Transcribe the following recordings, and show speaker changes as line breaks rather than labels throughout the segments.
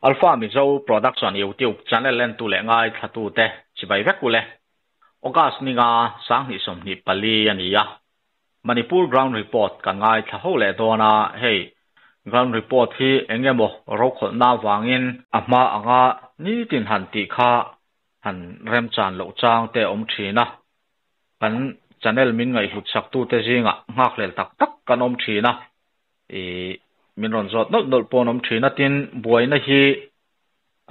Alpha Mizo Production YouTube channel entu leh ngaithlatute chibai vek ule. August ninga 2024 a ni a. Manipur Ground Report kan ngaithla ho leh dawn a, hei Ground Report hi eng emaw rokhawlhna avangin a hma anga nitin han tih kha han remchan loh chang te a awm thin a. Kan channel min ngaihhlut saktute zingah nghakhlel tak tak kan awm thin a. Ih, min rawn zawt nawlh nawlh pawh an awm thin a, tin, buaina hi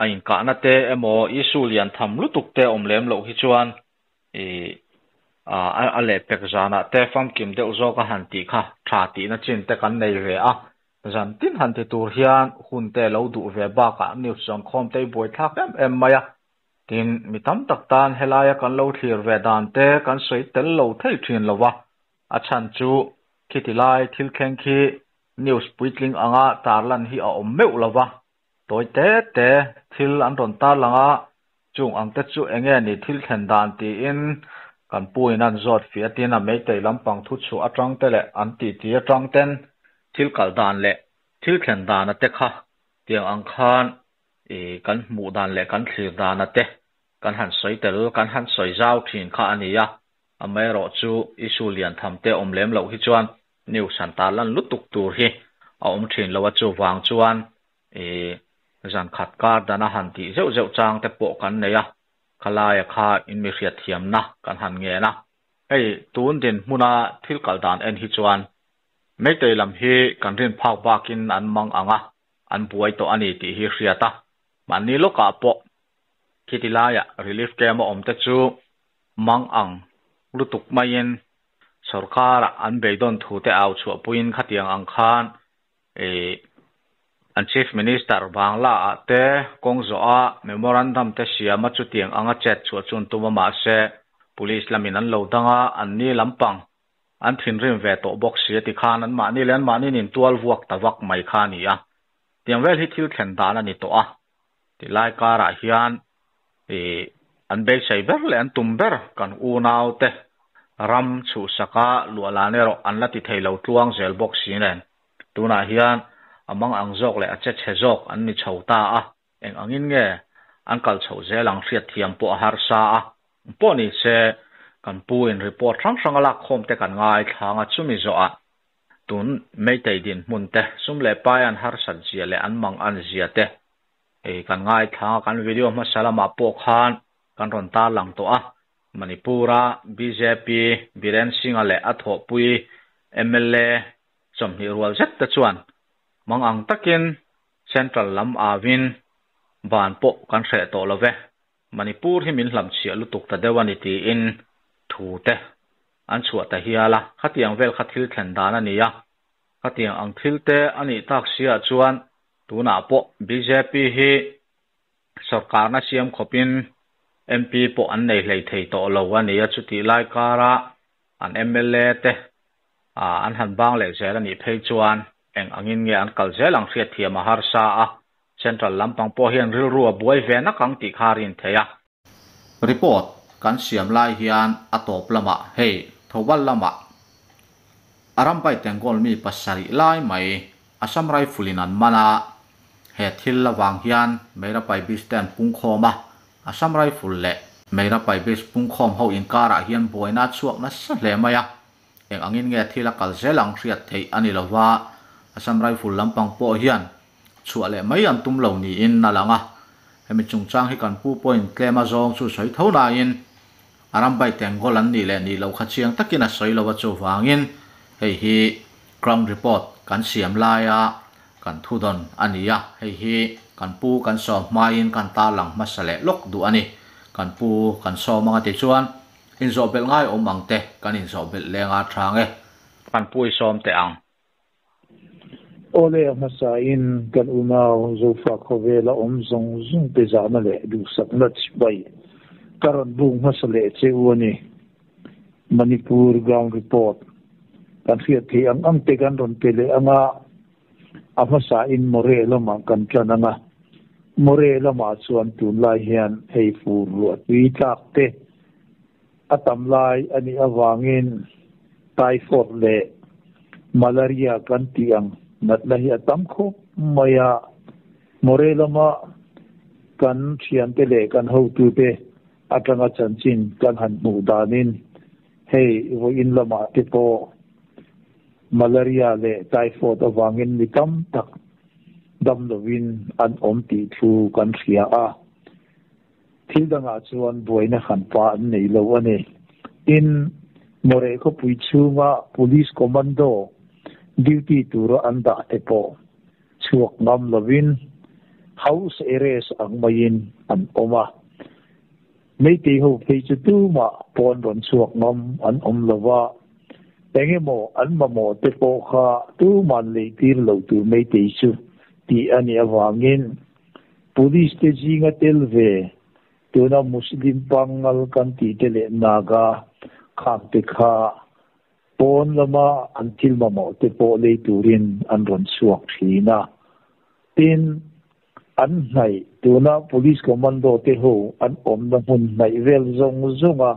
a inkahna te emaw issue lian tham lutuk te awm lem loh hi chuan ih, a lehpek zanah te famkim deuh zawk a han tih kha tha tihna chin te kan nei ve a, zan tin han ti tur hian hun te lo duh ve bakah news zawn khawm te i buaithlak em em mai a, tin, mi tam tak tan helaia kan lo thlir ve dan te kan sawi tel lo thei thin lo va. A chhan chu khiti lai thil thleng khi news puitling anga tarlan hi a awm meuh lo va, tawi te te thil an rawn tarlang a, chung ang te chu enge ni thil thlen dan tiin kan pu in an zawt fiah tin a meitei lampang thu chhuah atang te leh an titi atang ten thil kal dan leh thil thlen dana te kha tiang ang khan i kan hmuh dan leh kan thlir dana te kan han sawi tel kan han sawi zau thin kha a ni a. Amaherawhchu issue lian tham te awm lem loh hi chuan news han tarlan lutuk tur hi a awm thin lo a, chuvang chuan ih zan khat kar dana han tih zeuh zeuh chang te pawh kan nei a, khalaia kha in mi hriatthiamna kan han ngen a. Hei tun dinhmuna thil kal dan en hi chuan Meitei lam hi kan rin phak bakin an mang ang a, an buai tawh a ni tih hi hriat a, mahni lawkah pawh khiti laia relief camp a awm te chu Mang ang lutuk maiin sorkara an beidawn thu te au chhuahpuiin khatiang ang khan ih an Chief Minister Bangla ah te kawng zawh a memorandum te siam a chutiang anga chet chhuah chu an tum a mahse Police lamin an lo dang a an ni lampang an thinrim ve tawh bawk si a ti khan an mahni leh an mahni nin tual vuak ta vak mai kha a ni a tiang vel hi thil thlen dan a ni tawh a. Tilai karah hian ih an beisei ber leh an tum ber kan unaute ram chhuhsaka luahlan erawh an la ti thei lo tluang zel bawk si nen. Tunah hian a mang ang zawk leh a che chhe zawk an ni chho ta a, eng angin nge an kal chhoh zel ang hriatthiam pawh a harsa a. Pawh ni se kan pu in report hrang hrang a lakkhawm te kan ngaithlang a, chumi zawhah Tun Meitei dinhmun te, sum leh pai an harsat zia leh an mang an zia te hei kan ngaithlang a, kan video hmasa lamah pawh khan kan rawn tarlang tawh a. Manipur-a bjp Biren Singh-a leh a thawhpui mla 20 rual zet te chuan mang ang takin Central lam auin ban pawh kan hreh tawh lo ve. Manipur hi min hlamchhiah lutuk ta deuh a ni tiin thu te an chhuah ta hial a, khatiang vel kha thil thlen dan a ni a, khatiang ang thil te a nih tak siah chuan tunah pawh bjp hi sorkarna siam khawpin MP pawh an nei hlei thei tawh lo a ni a, chutih lai kara an mla te an han bang leh zel a nih phei chuan eng angin nge an kal zel ang hriatthiam a harsa a, Central lampang pawh hian rilru a buai ve nak ang tih kha a rin theih a. Report kan siam lai hian a tawp lamah hei Thoubal lamah a rampai Tengkawl mi pasarih lai mai Assam Rifle in an man a, he thil avang hian Meirapai Beach te an pungkhawm a, Assam Rifle leh Meirapai Beach pungkhawm ho inkarah hian buaina a chhuak nasa hle mai a, eng angin nge thil a kal zel ang hriat theih a ni lova, Assam Rifle lampang pawh hian chhuah leh mai an tum lo niin a lang a. Hemi chungchang hi kan pu pawhin tlem a zawng chu sawi tho nain a ram bai tengkawl an nih leh nih loh kha chiang takin a sawi lo a chuvangin hei hi ground report kan siam laia kan thudawn a ni a, hei hi kan pu kan sawm hmain kan tarlang hmasa leh lawk duh a ni. Kan pu kan sawm anga tichuan inzawhbelh ngai awm ang te kan inzawhbelh leng a thang e. Kan pu i sawm teh ang.
Awle a hmasain kan unau Zofa khawvela awm zawng zawng te zahna leh duhsakna chipai ka rawn buk hmasa leh che u a ni. Manipur ground report kan hriat theih ang ang te kan rawn pe leh anga a hmasain Moreh lamah kan tlan anga Moreh lamah chuan tunlai hian hei fur ruah tui tlak te A tam lai a nih avangin typhoid leh malaria kan tih ang natna hi a tam khawp mai a. Moreh lama kan thiante leh kan hotute atanga chanchin kan han hmuh danin hei vawiin lamah te pawh malaria leh typhoid avangin mi tam tak dam lovin an awm tih thu kan hria a. Thil dangah chuan buaina hran pa an nei lo a ni. Tin, Moreh khawpui chhunga Police Commando duty tura an dah te pawh chhuak ngam lovin house arrest ang maiin an awm a. Meitei ho phei chu tumah pawn rawn chhuak ngam an awm lo va, eng emaw an mamawh te pawh kha tuman leitir lo tur Meitei chu tih a nih avangin Police te zinga tel ve, tuna Muslim pangngal kan tih te leh Naga khang te kha pawn lama an thil mamawh te pawh lei turin an rawn chhuak thin a. Tin, an hnaih, tuna Police Commando te ho an awmna hmun hnaih vel zawng zawnga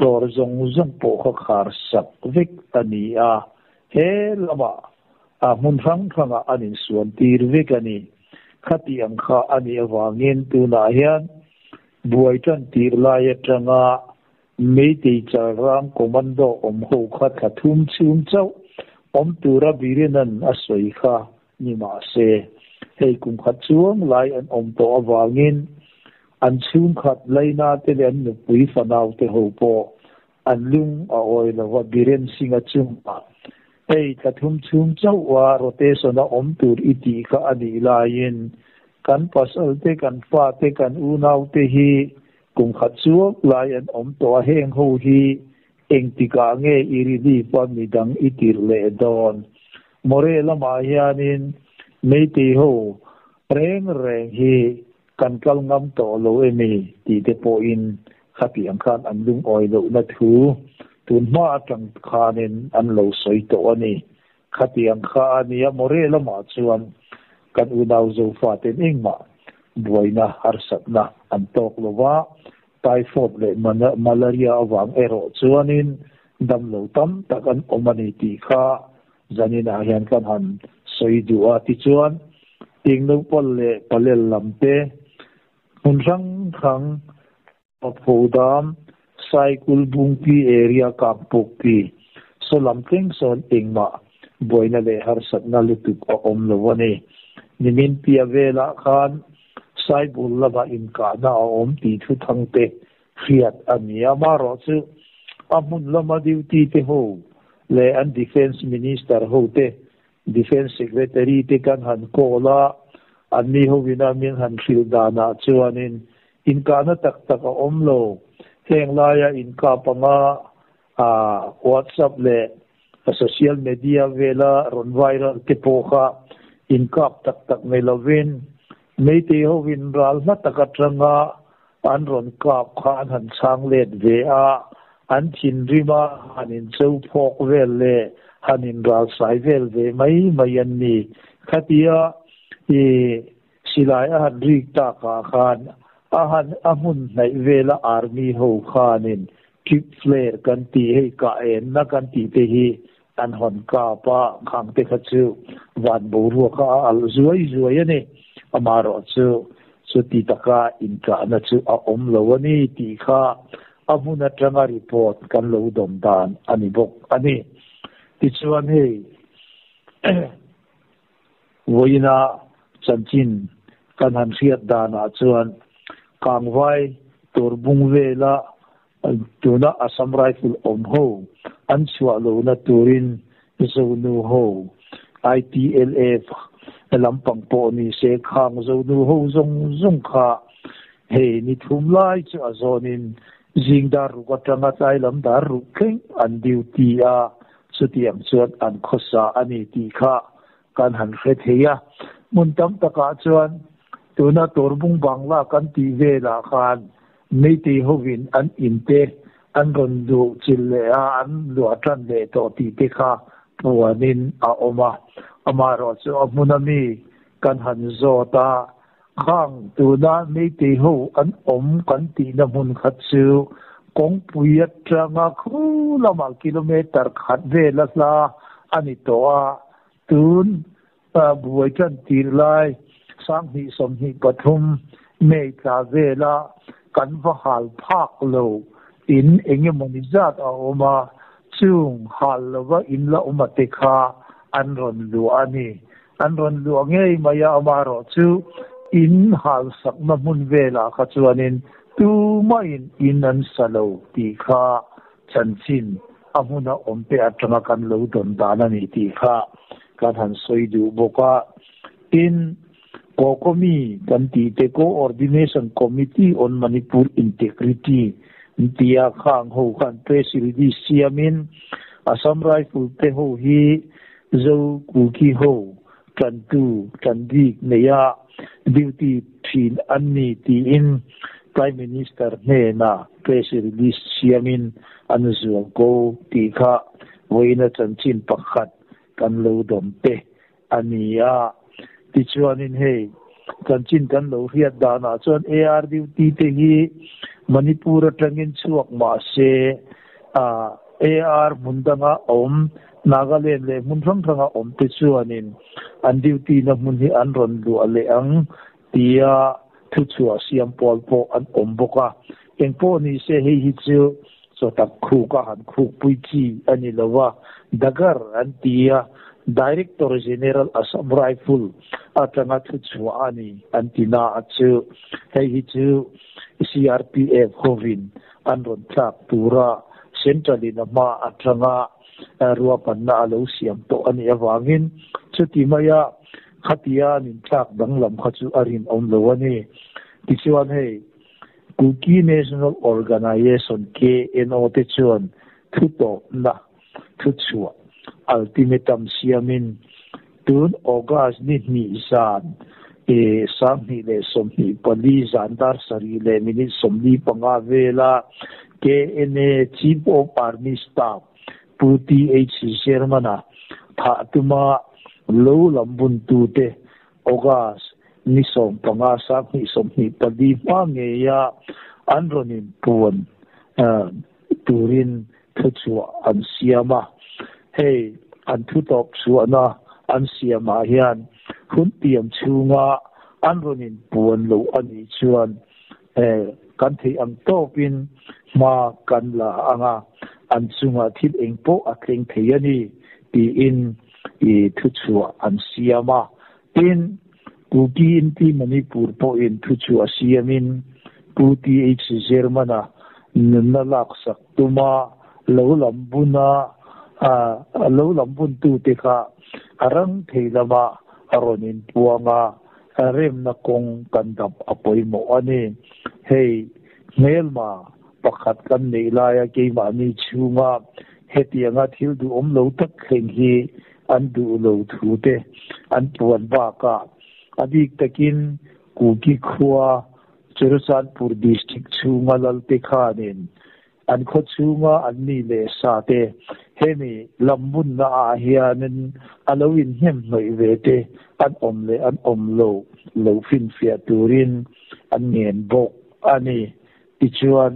dawr zawng zawng pawh kha khar sak vek a ni a, he lamah a hmun hrang hrangah an insuan tir vek a ni. Khati ang kha a nih avangin tunah hian buai tan tir lai atanga Meitei Chalrang Commando awm ho kha thla thum chhung chauh awm tura Birenan a sawi kha ni mah se, hei kum khat chuang lai an awm tawh avangin an chhungkhat Laina te leh an nupui fanau te ho pawh An lung a awi lo va, Biren Singh-a chungah, Hei, thla thum chhung chauha rotation-a awm tur i tih kha a nih laiin, kan pasalte, kan fate, kan unaute hi kum khat chuak lai an awm tawh a, heng ho hi engtikah nge i relief-a midang i tirh leh dawn? Moreh lamah hianin Meitei ho reng reng hi Kan kal ngam tawh lo emi tih te pawhin khatiang khan an lungawi lohna thu tun hma atang khanin an lo sawi tawh a ni. Khatiang kha a nia Moreh lamah chuan kan unau Zofaten engmah buaina harsatna an tawk lo va, typhoid leh malaria avang erawh chuanin damlo tam tak an awm a ni tih kha Zaninah hian kan han sawi duh a, tichuan Tingnopal leh Palel lam te, hmun hrang hrang, Paphodam, Saikul Bungpi area Kangpokpi, saw lam thleng sawn engmah buaina leh harsatna lutuk a awm lo a ni. Nimin piah velah khan Saibul lamah inkahna a awm tih thu thang te hriat a ni. Amaherawhchu a hmun lama duty te ho leh an Defence Minister ho te, Defence Secretary te kan han call a, anni hovina min han hrilh danah chuanin inkahna tak tak a awm lo. Heng laia inkap anga WhatsApp leh social media vela rawn viral te pawh kha inkap tak tak nei lovin Meitei hovin ral hla tak atanga An rawn kap kha an han chhang let ve a, an thinrim a, han incheu phawk vel leh han inralsai vel ve mai mai an ni. Khatia i silai a han rik takah khan a han a hmun hnaih vela army ho khanin trip flare kan tih hei kah enna kan tih te hi an hawn kap a, khang te kha chu van boruak a alh zuai zuai a ni. Amaherawhchu chuti taka inkahna chu a awm lo a ni tih kha a hmun atanga report kan lo dawm dan a ni bawk a ni. Tichuan hei vawiina chanchin kan han hriat danah chuan Kangvai Turbung vela Tuna Assam Rifle awm ho an chhuah lohna turin Zonu ho, ITLF lampang pawh ni se khang Zonu ho zawng zawng kha hei ni thum lai chu a zawnin zing dar ruk atanga tlai lam dar ruk thleng an duty a, chutiang chuan an khawsa a ni tih kha kan han hre thei a. Hmun tam takah chuan tuna Torbung Bangla kan tih velah khan Meitei hovin an inte an rawn luh chilh leh a, an luah tan leh tawh tih te kha puanin a awm a. Amaherawhchu a hmuna mi kan han zawt a, khang tuna Meitei ho an awm kan tihna hmun kha chu kawngpui atanga khu lamah kilometer khat vela hla a ni tawh a, tun buai tan tir lai. 2023 May thla vela kan va hal phak lo in engemawni zat a awm a, chung hal lova in la awm a te kha an rawn luah a ni. An rawn luah ngei mai a, amaherawh chu in hal sakna hmun velah kha chuanin tumahin in an sa lo tih kha chanchin a hmuna awm te atanga kan lo dawn dan a ni tih kha kan han sawi duh bawk a. Tin, COCOMI kan tih te Coordination Committee on Manipur Integrity an ti a, khang ho khan press release siamin Assam Rifle te ho hi Zo Kuki ho tantu tan bik neia duty thin an ni tiin Prime Minister hnena press release siamin an zual ko tih kha vawiina chanchin pakhat kan lo dawm te a ni a. Tichuanin hei chanchin kan lo hriat danah chuan AR duty te hi Manipur atangin chhuak mah se AR hmun danga awm Nagaland leh hmun hrang hranga awm te chuanin an duty na hmun hi an rawn luah leh ang tia thuchhuah siam pawl pawh an awm bawk a. Engpawh ni se hei hi chu chawtak khuk a han khuk pui chi a ni lo a, Dagar an ti a, Director General Assam Rifle atanga thuchhuah a ni an ti na a chu hei hi chu CRPF hovin an rawn tlak tura Central in a hma atanga ruahmanna a lo siam tawh a nih avangin chuti maia khatia an intlak danglam kha chu a rinawm lo a ni. Tichuan hei Kuki National Organization, KNO, te chuan thutawpna thuchhuah ultimatum siamin tun August ni hnih zan 2024 zan dar sarih leh minute 45 vela KNA Chief of Army Staff Pu TH Sherman-a thah tuma lo lam buntute August ni 15 2024 hma ngeia an rawn inpuan turin thuchhuah an siam a. Hei an thutawp chhuahna an siamah hian hun tiam chhunga an rawn inpuan loh a nih chuan kan theih ang tawpin hma kan la ang a, an chungah thil eng pawh a thleng thei a ni tiin thuchhuah an siam a. Tin, Kuki Inti Manipur pawhin thuchhuah siamin Pu TH Zermana nunna laksak tuma lo lam buna lo lam buntute kha a rang thei lama a rawn inpuang a, remna kawng kan dap a pawimawh a ni. Hei hmelma pakhat kan neih laia keimahni chhunga hetianga thil duhawm lo tak thleng hi an duh lo thu te an puan bakah a bik takin Kuki khua Churachandpur District chhunga Lalte khanin an khaw chhunga an mi leh sa te hemi lambunna ah hianin a lo inhnem hnawih ve te an awm leh an awm lo lo finfiah turin an ngen bawk a ni. Tichuan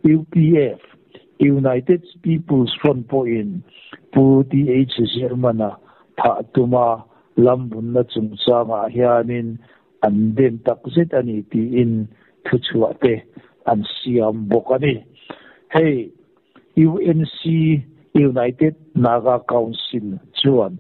UPF, United People's Front pawhin Pu TH Zirmana thah tuma lambunna chungchangah hianin an dem takzet a ni tiin thuchhuah te an siam bawk a ni. Hei UNC, United Naga Council, chuan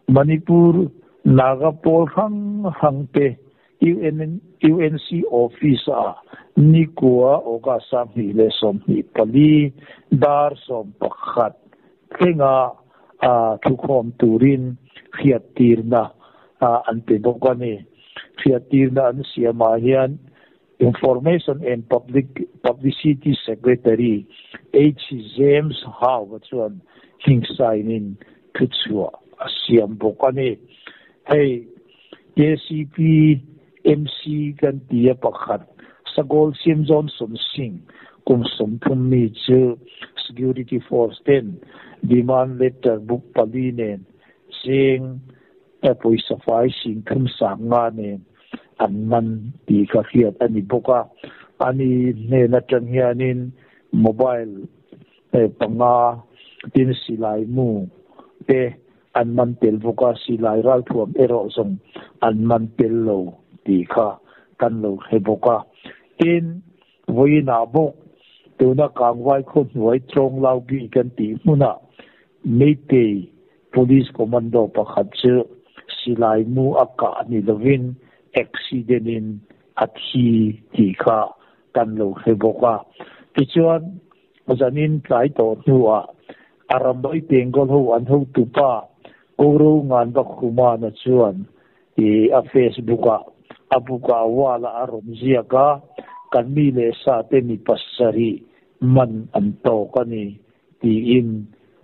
Manipur Naga pawl hrang hrang te UNC office ah nikua August 2024 dar 11 thlenga thukhawm turin hriattirna an pe bawk a ni. Hriattirna an siamah hian Information and Public Publicity Secretary H James Howe chuan hming sign-in thuchhuah a siam bawk a ni. Hei KCP MC kan ti a pakhat Sagol Sim Johnson Singh kum 30 mi chu Security Force ten demand letter book pali nen cheng pawisa fai 35,000 nen an man tih ka hriat a ni bawk a. Ani hnen atang hianin mobile panga tin silai mu te an man tel bawk a, silai ralthuam erawh zawng an man tel lo tih kha kan lo hre bawk a. Tin, vawiinah bawk tuna Kangvai khaw hnuai Tlawnglau bik an tih hmunah Meitei Police Commando pakhat chu silai mu a kah ni lovin accident in a thi tih kha kan lo hre bawk a. Tichuan, zanin tlai tawh hnuah Arambai Bengal ho an hotupa Koro Nganbakhumana chuan i a Facebook ah a buka wall ah a rawn ziak a, kan mi leh sa te mi pasarih man an tawk a ni tiin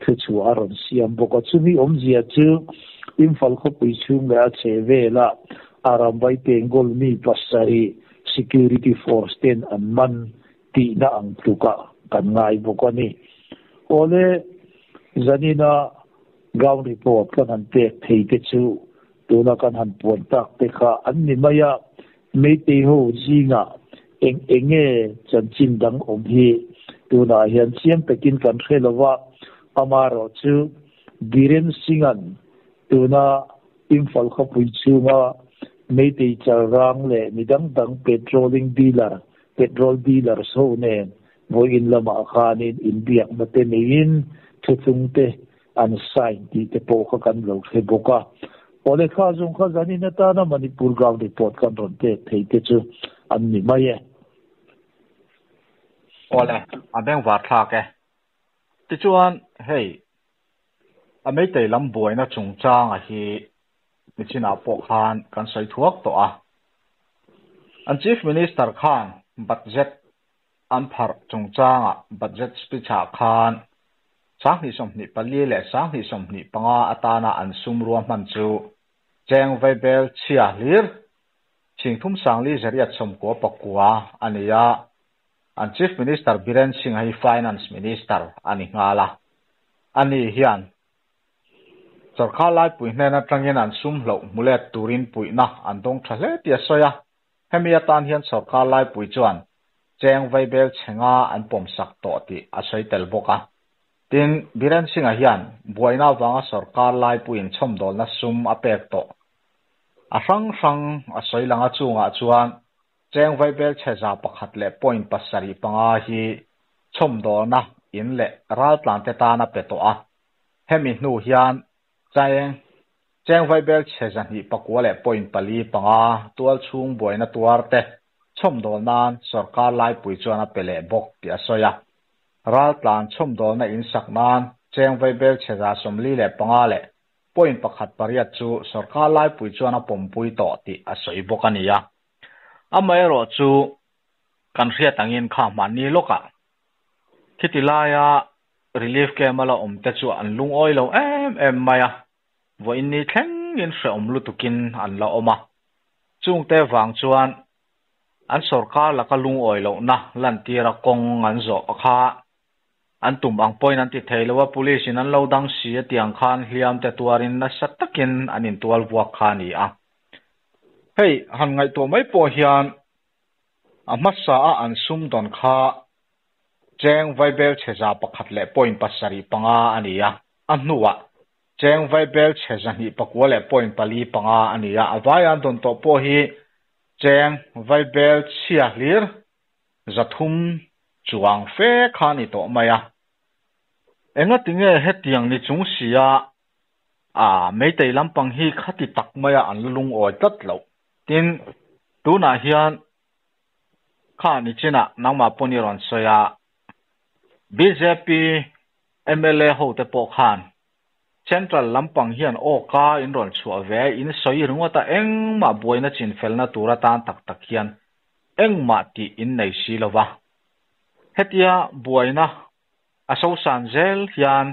thuchhuah a rawn siam bawk a. Chumi awmzia chu Imphal khawpui chhung leh a chhe velah Arambai Bengal mi pasarih security force ten an man tihna ang tlukah kan ngai bawk a ni. Awle, zanina ground report kan han pek thei te chu tuna kan han puan tak te kha an ni mai a, Meitei ho zingah eng eng nge chanchin dang awm hi tunah hian chiang takin kan hre lo va, amaherawh chu Biren Singh-a'n tuna Imphal khawpui chhunga Meitei chalrang leh mi dang dang petrolling dealer petrol dealers ho nen vawiin lamah khanin inbiakna te neiin thuthlung te an sign tih te pawh kha kan lo hre bawk a. Awle kha zawng kha zanin atana Manipur ground report kan rawn pek thei te chu an ni mai e.
Awle, a bengvar thlak e. Tichuan hei a Meitei lam buaina chungchanga hi nichinah pawh khan kan sawi thuak tawh a. An Chief Minister khan budget an pharh chungchangah budget speech ah khan 2024 leh 2025 atana an sum ruahman chu cheng vaibel chhia hlir 3389 a ni a. An Chief Minister Biren Singh hi Finance Minister a ni nghal a. Ani hian Sorkar laipui hnen atangin an sum hloh hmu let turin puihna an dawng tha hle tih a sawi a. Hemi atan hian sorkar laipui chuan cheng vaibel chhenga an pawmsak tawh tih a sawi tel bawk a. Tin, Biren Singh-a hian buaina avanga sorkar laipuiin chhawmdawlna sum a pek tawh a hrang hrang a sawi lang a chungah chuan Cheng vaibel chhe 1.75 hi chhawmdawlna in leh raltlante tan a pe tawh a. Hemi hnu hian cheng cheng vaibel chhe 209.45 tual chhung buaina tuar te chhawmdawl nan sorkar laipui chuan a pe leh bawk tih a sawi a. Raltlan chhawmdawlna in sak nan cheng vaibel chhe 45.18 chu sorkar laipui chuan a pawmpui tawh tih a sawi bawk a ni a. Amaherawh chu kan hriat angin kha mahni lawkah khiti laia relief camp a la awm te chu an lungawi lo em em mai a, vawiin ni thlengin hrehawm lutukin an la awm a. Chungte vang chuan an sorkar laka lungawi lohna lantira kawng an zawh kha an tum ang pawhin an ti thei lo a, police in an lo dang si a tiang khan hliam te tuarin nasa takin an intual vuak kha a ni a. Hei han ngaihtuah mai pawh hian a hmasa a an sum dawn kha cheng vaibel chhe 1.75 a ni a, a hnuah cheng vaibel chhe 209.45 a ni a, a vai an dawn tawh pawh hi cheng vaibel chhia hlir 300 chuang fe kha a ni tawh mai a. Engatinge hetiang ni chung sia A, Meitei lampang hi khati tak maia an la lungawi tlat loh. Tin, tunah hian kha nichinah nangmah pawn i rawn sawi a, bjp mla hote pawh khan Central lampang hian aw ka in rawn chhuah ve, in sawi ringawt a, engmah buaina chinfelna tur atan tak tak hian engmah tih in nei si lo va. Hetia buaina a sosan zel hian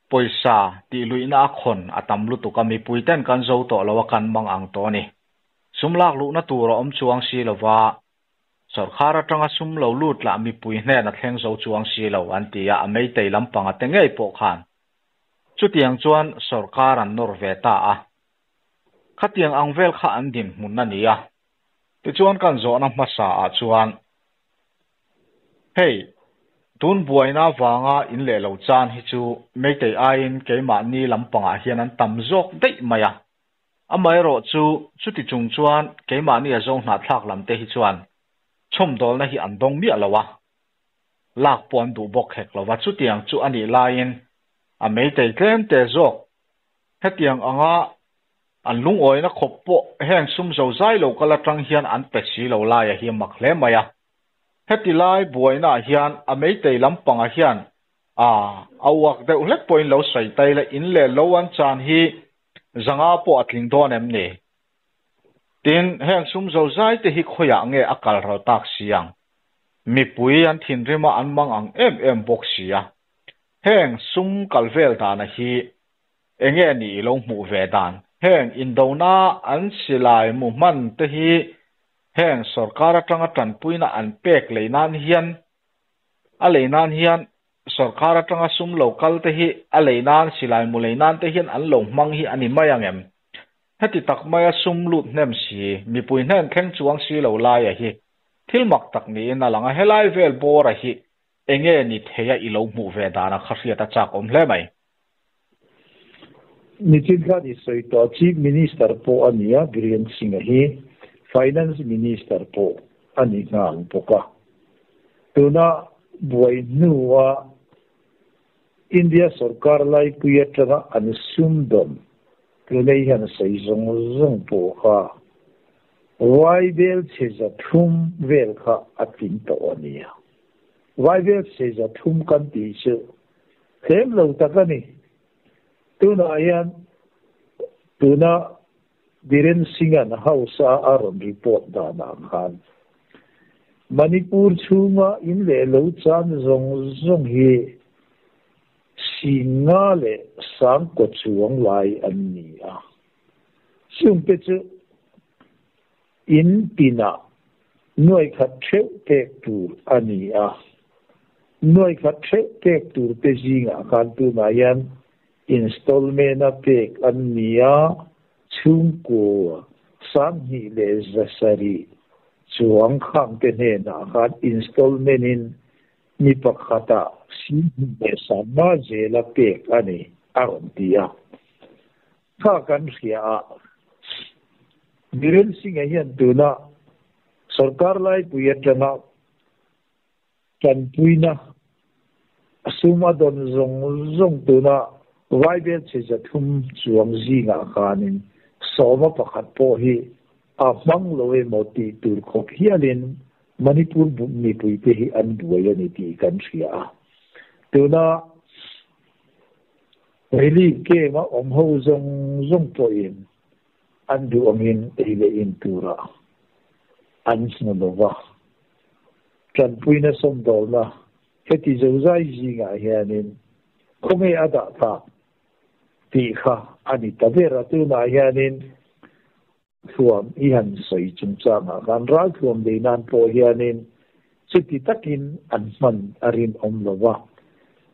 Pawisa tih luihna a khawn a tam lutuk a, mipui ten kan zo tawh lo a kan mang ang tawh a ni. Sum lak luhna tur a awm chuang si lo va, sawrkhar atanga sum lo lut lah mipui hnen a thleng zo chuang si lo an ti a, a meitei lampang a te ngei pawh khan chutiang chuan sawrkar an nawr ve ta a. Khatiang ang vel kha an dinhmun a ni a. Tichuan kan zawhna hmasa ah chuan Hei, tun buaina vanga in leh lo chan hi chu Meitei aiin keimahni lampangah hian an tam zawk daih mai a. Amaherawhchu, chuti chung chuan keimahni a zo hnahthlak lam te hi chuan chhawmdawlna hi an dawng miah lo a, lak pawh an duh bawk hek lo va. Chutiang chu a nih laiin a meitei tlem te zawk hetiang anga an lungawina khawp pawh heng sum zo zai lo kal atang hian an pe si lo laia hi a mak hle mai a. Heti lai buainaah hian a meitei lampangah hian a a uak deuh hlek pawhin lo sawi ta ila in leh lo an chan hi zanga pawh a tling dawn em ni? Tin, heng sum zo zai te hi khawiah nge a kal ral tak si ang? Mipui an thinrim a an mang ang em em bawk si a. Heng sum kal vel dana hi enge ni i lo hmuh ve dan? Heng indona an silai mu hman te hi heng sorkar atanga tanpuina an pek lei nan hian a lei nan hian sorkar atanga sum lo kal te hi a lei nan silai mu lei nan te hian an lo hmang hi a ni mai ang em? Heti tak maia sum lut hnem si, mipui hnen thleng chuang si lo laia hi thil mak tak niin a lang a, helai vel bawra hi enge ni theia i lo hmuh ve dana kha hriat a chak awm hle mai.
Nichin khan i sawi tawh a, Chief Minister pawh a ni a, Biren Singh-a hi Finance Minister pawh a ni nghal bawk a. Tuna buai hnua India sorkar laipui atanga an sumdawn tunei hian sawi zawng zawng pawh kha Vaibel chhe 300 vel kha a tling tawh a nia. Vaibel chhe 300 kan tih chu tlem lo tak a ni. Tunah hian tuna Biren Singh-a'n House-a a rawn report danah khan Manipur chhunga in leh lo chan zawng zawng hi 50 leh 90 chuang lai an ni a. Chungte chu in tinah nuai khat theuh pek tur a ni a. Nuai khat theuh pek tur te zingah khan tunah hian installment a pek an ni a, chhungkua 200 leh 700 chuang khang te hnenah khan installment in mi pakhata 200 leh 50 zela pek a ni a rawn ti a. Kha kan hria a, Biren Singh-a hian tuna sorkar laipui atanga tanpuina sum a dawn zawng zawng tuna Vaibel chhe 300 chuang zingah khanin sawma pakhat pawh hi a hmang lo emaw tih tur khawp hialin Manipur mipuite hi an buai a ni tih kan hria a. Tuna Relief camp a awm ho zawng zawng pawhin an duh angin ei leh in turah an hmu lo va. Tanpuina sawmdawlna heti zozai zingah hianin khawnge a dah tak tih kha a ni ta ber a. Tunah hianin thuam i han sawi chungchangah khan ralthuam lei nan pawh hianin chuti takin an hman a rinawm lo va.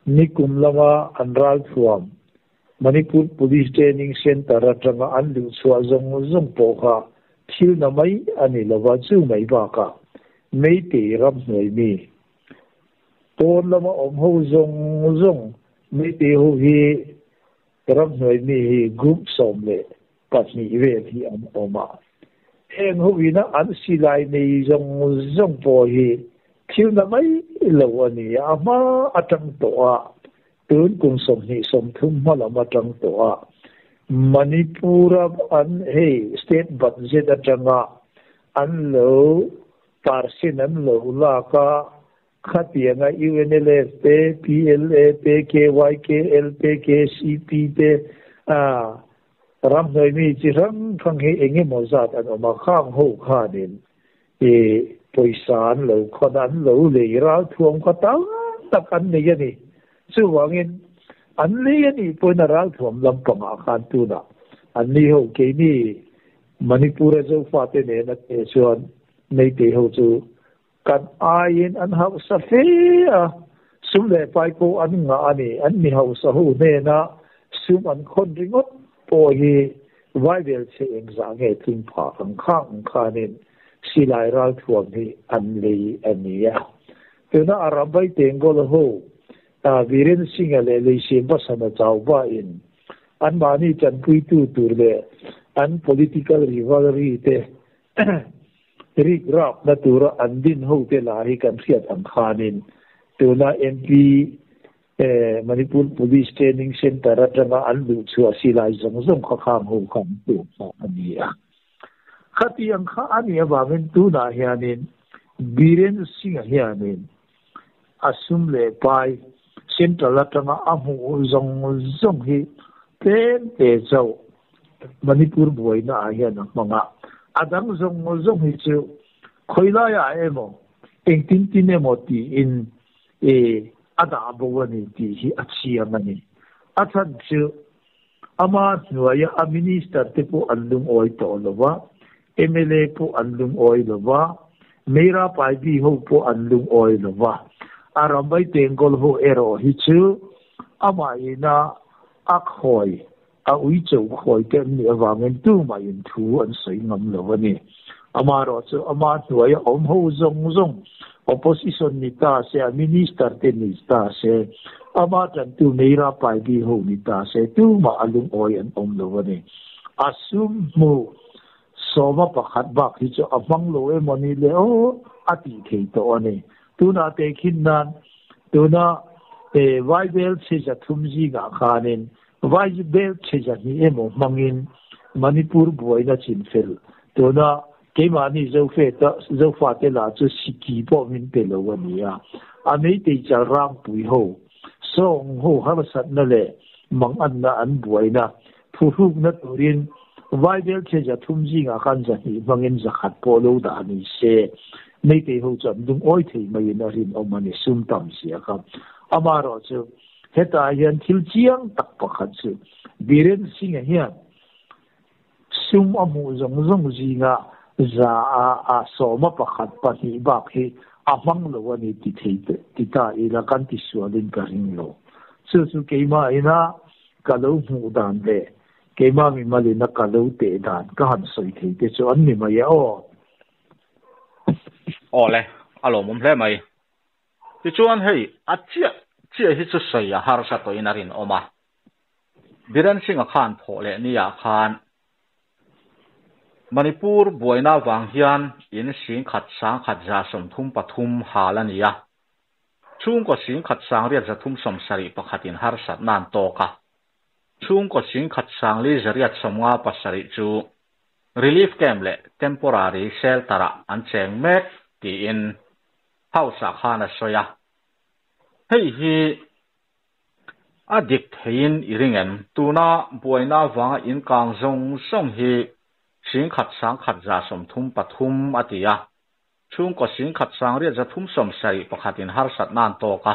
Nikum lama an ralthuam Manipur Police Training Centre atanga an luh chhuah zawng zawng pawh kha thil na mai a ni lo va, chu mai bakah Meitei ram hnuai mi pawn lama awm ho zawng zawng Meitei ho hi ram hnuai mi hi group 12 vel hi an awm a. Heng ho ina an silai nei zawng zawng pawh hi thil na mai lo a ni a, a hma atang tawh a, tun kum 20, 30 hma lam atang tawh a, Manipura an hei state budget atanga an lo percent an lo lak a, khatianga UNLF te, PLA te, KYKL te, KCP te, a ram hnuai mi chi hrang hrang hi eng emaw zat an awm a, khang ho khanin i pawisa an lo khawn a, an lo lei ral thuam kha tam tak an nei a ni. Chuvangin an lei a nih pawhin a ral thuam lampangah khan tunah an ni ho keini Manipura Zofate nena te chuan Meitei ho chu kan aiin an hausa fe a, sum leh pai pawh an ngah a ni. An mi hausa ho hnena sum an khawn ringawt pawh hi Vaibel chhe engzah nge tling phah ang khang ang khanin silai ralthuam hi an lei a ni a. Tuna Arambai Tengol ho Biren Singh-a leh Leisiam Basana Chauba in anmahni tanpuitu tur leh an political rivalry te rik rak na tura an din ho te la hi kan hriat ang khanin tuna MP Manipur Police Training Centre atanga an luh chhuah silai zawng zawng kha khang ho kha an tuam kha a ni a. Khatiang kha a nih avangin tunah hianin Biren Singh-a hianin a sum leh pai Central atanga a hmuh zawng zawng hi tlem te chauh Manipur buaina ah hian a hmang a, a dang zawng zawng hi chu khawi laiah emaw engtin tin emaw tiin e a dah bo a ni tih hi a chiang a ni. A chhan chu ama hnuaia a minister te pawh an lungawi tawh lo va, mla pawh an lungawi lo va, Meira Paibi ho pawh an lungawi lo va, a Rambai Tengkawl ho erawh hi chu amah ina a khawi A ui chauh khawi te an nih avangin tumah in thu an sawi ngam lo a ni. Amaherawh chu ama hnuaia awm ho zawng zawng, opposition ni ta se, a minister te ni ta se, ama tantu Meira Paibi ho ni ta se, tumah a lungawi an awm lo a ni. A sum hmuh sawma pakhat bak hi chu a hmang lo emaw ni le aw a tih thei tawh a ni. Tunah tehkhin nan tuna Vaibel chhe 300 zingah khanin Vaibel chhe 200 emaw hmangin Manipur buaina chinfel tuna keimahni Zofate lah chu siki pawh min pe lo a ni a. A meitei chal rangpui ho, sawng ho harsatna leh manganna an buaina phuhrukna turin Vaibel chhe 300 zingah khan 200 hmangin 100 pawh lo dah ni se. Meitei ho chu an lungawi thei maiin a rinawm a ni, sum tam sia kha. Amaherawh chu Hetah hian thil chiang tak pakhat chu Biren Singh-a hian sum a hmuh zawng zawng zinga za a a sawma pakhat pahnih bak hi a hmang lo a ni ti thei ti ta ila kan ti sualin ka ring lo. Chu chu keimah ina ka lo hmuh dan leh keimah mimalina ka lo teh dan ka han sawi thei te chu an ni mai e aw.
Aw le, a lawmawm hle mai. Tichuan hei a chiah chiah hi chu sawi a harsa tawhin a rinawm a. Biren Singh-a khan thawh leh niah khan Manipur buaina vang hian in singkhat sangkhat 33 hal a ni a. Chhungkaw singkhat 9371 in harsatna an tawk a. Chhungkaw singkhat 457 chu relief camp leh temporary shelter-ah an cheng mek tiin House-ah khan a sawi a. Hei hi a dik theiin i ring em? Tuna buaina avanga inkang zawng zawng hi singkhat sangkhat 33 a ti a. Chhungkaw singkhat 9371 in harsatna an tawk a.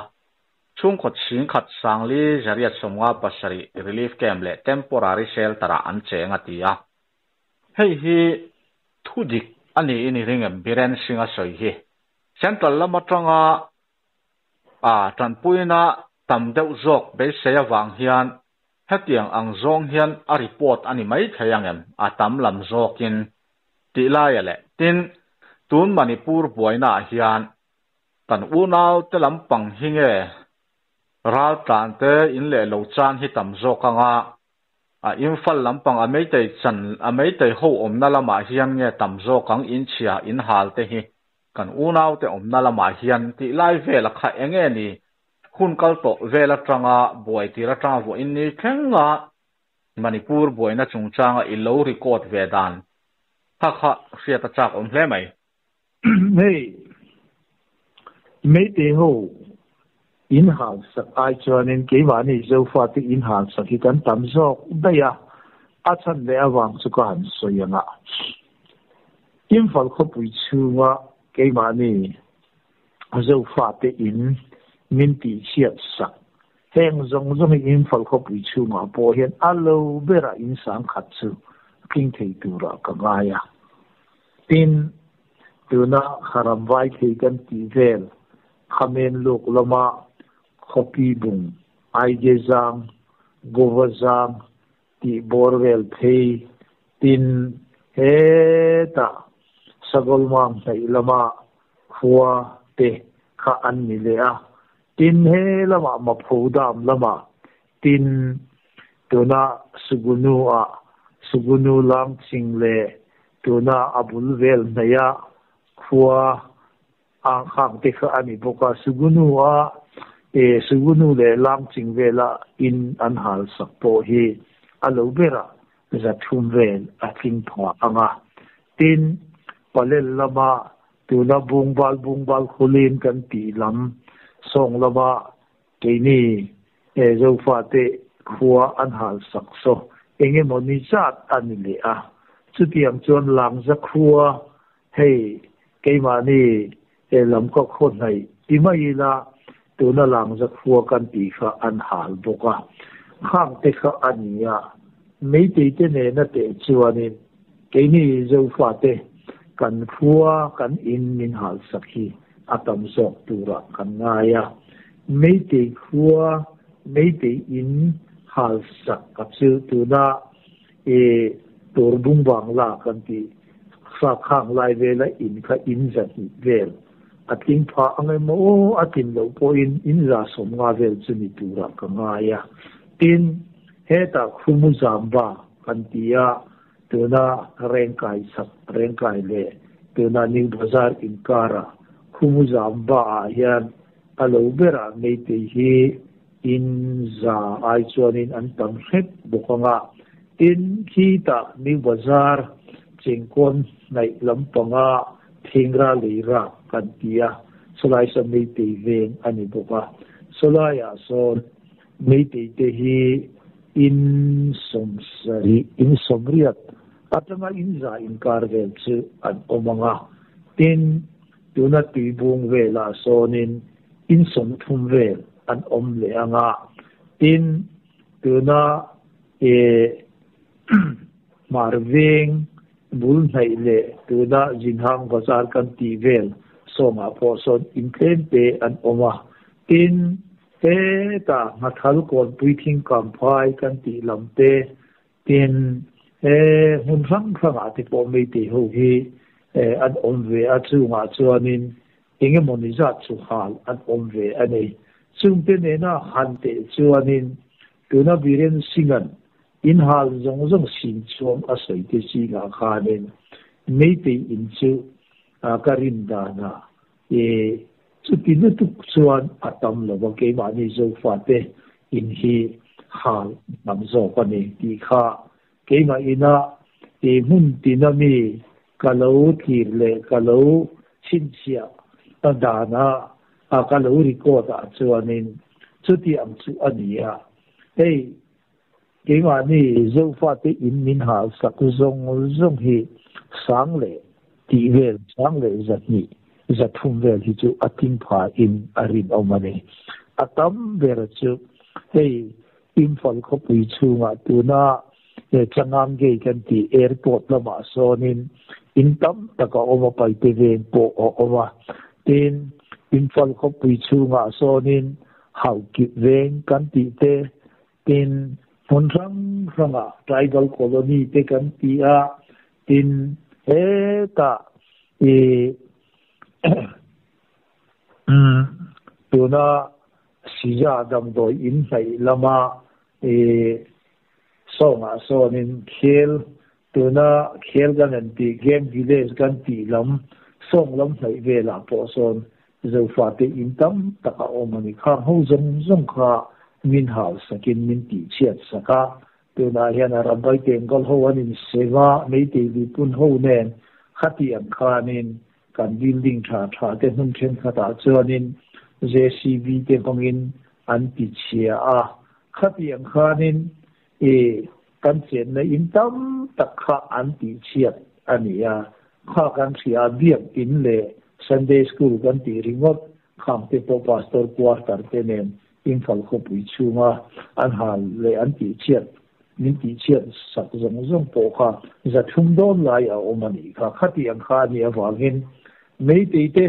Chhungkaw singkhat 457 relief camp leh temporary shelter-ah an cheng a ti a. Hei hi thu dik a niin i ring em? Biren Singh a sawi hi. Central lam atanga a tanpuina tam deuh zawk beisei avang hian hetiang ang zawng hian a report a ni mai thei ang em? A tam lam zawkin tih laia leh tin, tun Manipur buainaah hian kan unaute lampang hi nge raltlante in leh lo chan hi tam zawk anga A Imphal lampang a meitei chan a meitei ho awmna lamah hian nge tam zawk ang inchhia inhal te hi kan unaute awmna lamah hian tih lai vela kha enge ni hun kal tawh vel atanga buai tir atanga vawiin ni thlenga Manipur buaina chungchanga i lo record ve dan kha kha hriat a chak awm hle mai.
Hei, Meitei ho in hal sak ai chuanin keimahni Zofate in hal sak hi kan tam zawk daih a, a chhan leh avang chu ka han sawi ang a. Imphal khawpui chhunga keimahni Zofate in min tihchhiat sak heng zawng zawng hi Imphal khawpui chhungah pawh hian a lo berah in sangkhat chu tling thei turah ka ngai a. Tin, tuna Haram vai thei kan tih vel Khamen luk lama Khawpi bung, Aige zang, Gova zang tih bawr vel phei tin hetah Sagawlmang hnaih lama khua te kha an ni leh a. Tin he lamah Mapho dam lamah tin tuna Sugunu ah Sugunu Langching leh tuna a bul vel hnaih a khua ang khang te kha a ni bawk a. Sugunu a e Sugunu leh Langching vela in an hal sak pawh hi a lo berah 300 vel a tling pha ang a. Tin, Palel lama tuna Bungbal Bungbal khawlin kan tih lam sawng lama keini e Zofate khua an hal sak saw engemaw ni zat a ni leh a. Chutiang chuan Langza khua hei keimahni e lam ka khaw hnaih ti mai ila tuna Langza khua kan tih kha an hal bawk a. Khang te kha a ni a. Meitei te nena teh chuanin keini Zofate kan khua kan in min hal sak hi a tam zawk turah kan ngai a. Meitei khua Meitei in hal sak a chu tuna e tur bung bang la kan tih sa khang lai vela in kha in 200 vel a tling pha ang emaw aw a tlin loh pawhin in 150 vel chu ni turah ka ngai a. Tin, hetah Khumu Zamba kan ti a, tuna Rengkai chhak Rengkai leh tuna New Bazar inkara Khumu Zamba ah hian a lo berah Meitei hi in za ai chuanin an tam hrep bawk ang a. Tin, khitah New Bazar chengkawn hnaih lampanga Thingra leira kan ti a, sawlai saw Meitei veng a ni bawk a. Sawlaiah sawn Meitei te hi in 70 in 80 atanga in 100 inkar vel chu an awm ang a. Tin, tuna tuibung velah sawnin in 30 vel an awm leh ang a. Tin, tuna e hmar veng bul hnaih leh tuna Jinhang Bazar kan tih vel sawngah pawh sawn in tlem te an awm a. Tin, hetah Nghathal Kawnpui Thingkam phai kan tih lam te, tin he hmun hrang hrangah te pawh Meitei ho hi an awm ve a, chungah chuanin engemaw ni zat chu hal an awm ve a ni. Chungte nena han teh chuanin tuna Biren Singh-a'n in hal zawng zawng sin chuam a sawi te zingah khanin Meitei in chu ka rin danah e chuti lutuk chuan a tam lo va, keimahni Zofate in hi hal tam zawk a ni tih kha keimah ina e hmun tina mi ka lo thlir leh ka lo chhinchhiah a dana a ka lo record ah chuanin chuti ang chu a ni a. Hei keimahni Zofate in min hal sak zawng zawng hi sang leh tih vel sang leh 200 300 vel hi chu a tling pha in a rinawm a ni. A tam ber chu hei Imphal khawpui chhungah tuna Changang Gate kan tih airport lamah sawnin in tam tak a awm a, Paite veng pawh a awm a. Tin, Imphal khawpui chhungah sawnin Haukip veng kan tih te, tin hmun hrang hrangah tribal colony te kan ti a. Tin, hetah i tuna Sija damdawi in hnaih lama i sawngah sawnin khel tuna khel kan an tih game village kan tih lam sawng lam hnaih velah pawh sawn Zofate in tam tak a awm a ni. Khang ho zawng zawng kha min hal sakin min tih chhiat sak a. Tunah hian a Rambai Tengkawl ho an insem a, Meitei Lipun ho nen khati ang khanin kan building tha tha te hmun thenkhatah chuanin JCB te hmangin an ti chhia a. Khati ang khanin e kan chenna in tam tak kha an tih chhiat a ni a. Kha kan hria biak in leh Sunday school kan tih ringawt khang te pawh pastor quarter te nen Imphal khawpui chhunga an hal leh an tih chhiat min tih chhiat sak zawng zawng pawh kha 300 dawn lai a awm a nih kha. Khati ang kha a nih avangin Meitei te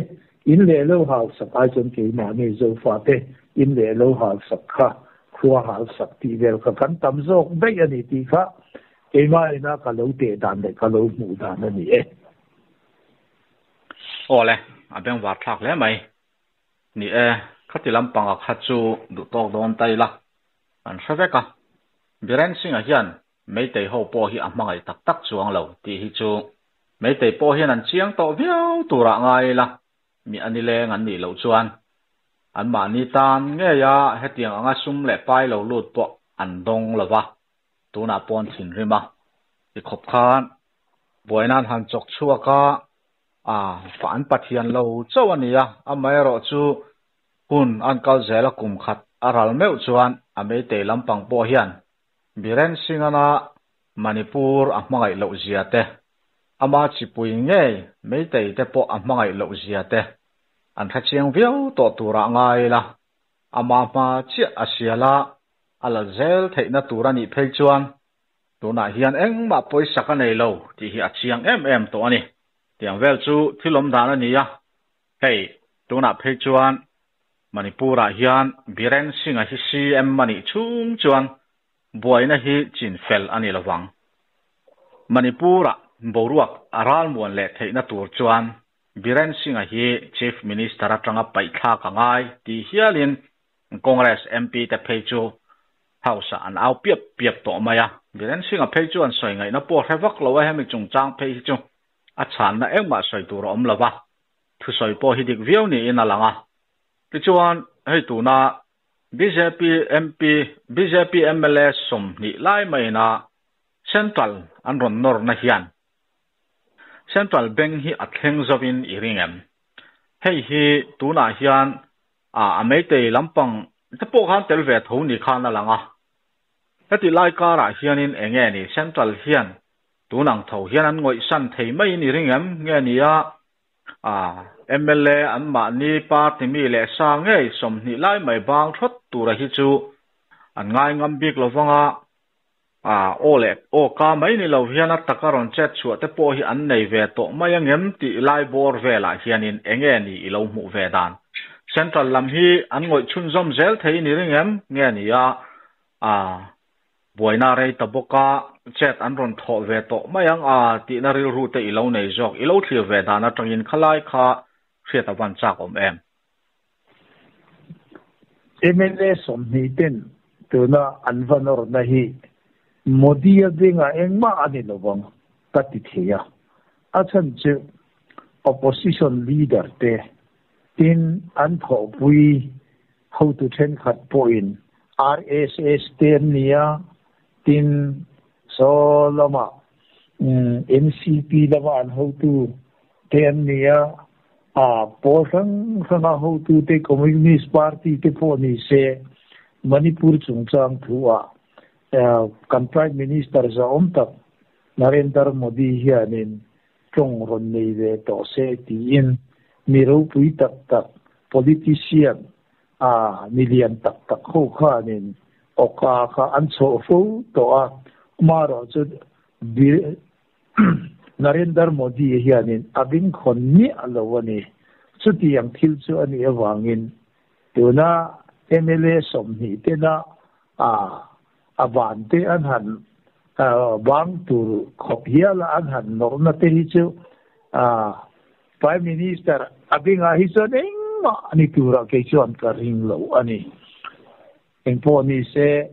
in leh lo hal sak ai chuan keimahni Zofate in leh lo hal sak kha khua hal sak tih vel kha kan tam zawk daih a ni tih kha keimah ina ka lo teh dan leh ka lo hmuh dan a ni e.
Aw le, a bengvar thlak hle mai. Ni e, khati lampanga kha chu duh tawk dawn ta ila, kan hre vek a. Biren Singh-a hian Meitei ho pawh hi a hmangaih tak tak chuang lo tih hi chu Meitei pawh hian an chiang tawh viau turah ngai ila, mi a nileng an nih loh chuan anmahni tan ngeia hetiang anga sum leh pai lo lut pawh an dawng lo va, tunah pawh an thinrim a ti khawp khan buaina an han chawk chhuak a, a an Pathian lo chauh a ni a, amaherawhchu hun an kal zel a kum khat a ral meuh chuan a Meitei lampang pawh hian Biren Singh-ana Manipur a hmangaih loh zia te, ama chipui ngei Meitei te pawh a hmangaih loh zia te an hrechiang viau tawh turah ngai ila, ama hma chiah a sial a, a lal zel theihna tur a nih phei chuan tunah hian engmah pawisa ka nei lo tih hi a chiang em em tawh a ni. Tiang vel chu thil awm dan a ni a, hei tunah phei chuan Manipur-ah hian Biren Singh-a hi CM a nih chhung chuan buaina hi chin fel a ni lovang. Manipur-ah boruak a ralmuan leh theihna tur chuan Biren Singh-a hi Chief Minister atanga paihthlak a ngai tih hialin Congress MP te phei chu House-ah an au piap piap tawh mai a. Biren Singh-a phei chuan sawi ngaihna pawh hre vak lo a, hemi chungchang phei hi chu a chhanna engmah sawi tur a awm lo va, thusawi pawh hi dik viau niin a lang a. Tichuan, hei tuna bjp MP, bjp mla 20 lai maiina Central an rawn nawrna hian Central Bank hi a thleng zovin i ring em? Hei hi tunah hian a Meitei lampang te pawh khan tel ve tho ni khan a lang a. Heti lai karah hianin eng nge ni Central hian tun ang tho hian an ngawihsan thei maiin i ring em? Nge ni a mla an mahni party mi leh sa ngei 20 lai mai bang thawt tura hi chu an ngai ngam bik lovang a, aw leh aw ka mai ni lo hian a taka rawn chet chhuah te pawh hi an nei ve tawh mai angem tih lai bawr velah hianin eng nge ni i lo hmuh ve dan? Central lam hi an ngawih chhunzawm zel thei ni ring em? Nge ni a buaina rei ta bawk a, chet an rawn thawh ve tawh mai ang a tihna rilru te i lo nei zawk, i lo thlir ve dan atangin khalai kha hriat a van chak awm em?
Mla 20 ten tuna an va nawrna hi Modi-a bengah engmah a ni lovang ka ti thei a. A chhan chu opposition leader te tin an thawhpui hotu thenkhat pawhin RSS te an ni a, tin saw lamah NCP lama an hotu te an ni a, a pawl hrang hranga hotu te Communist Party te pawh ni se Manipur chungchang thu-ah kan Prime Minister zahawm tak Narendra Modi hianin tawng rawn nei ve tawh se tiin mi ropui tak tak politician a mi lian tak tak ho khanin awka kha an chhoh fo tawh a, amaherawh chu Narendra Modi hianin a bingkhawn miah lo a ni. Chutiang thil chu a nih avangin tuna mla 20 tena a van te an han bang tur khawp hiala an han nawrna te hi chu Prime Minister a bingah hi chuan engmah a ni turah kei chuan ka ring lo a ni. Engpawh ni se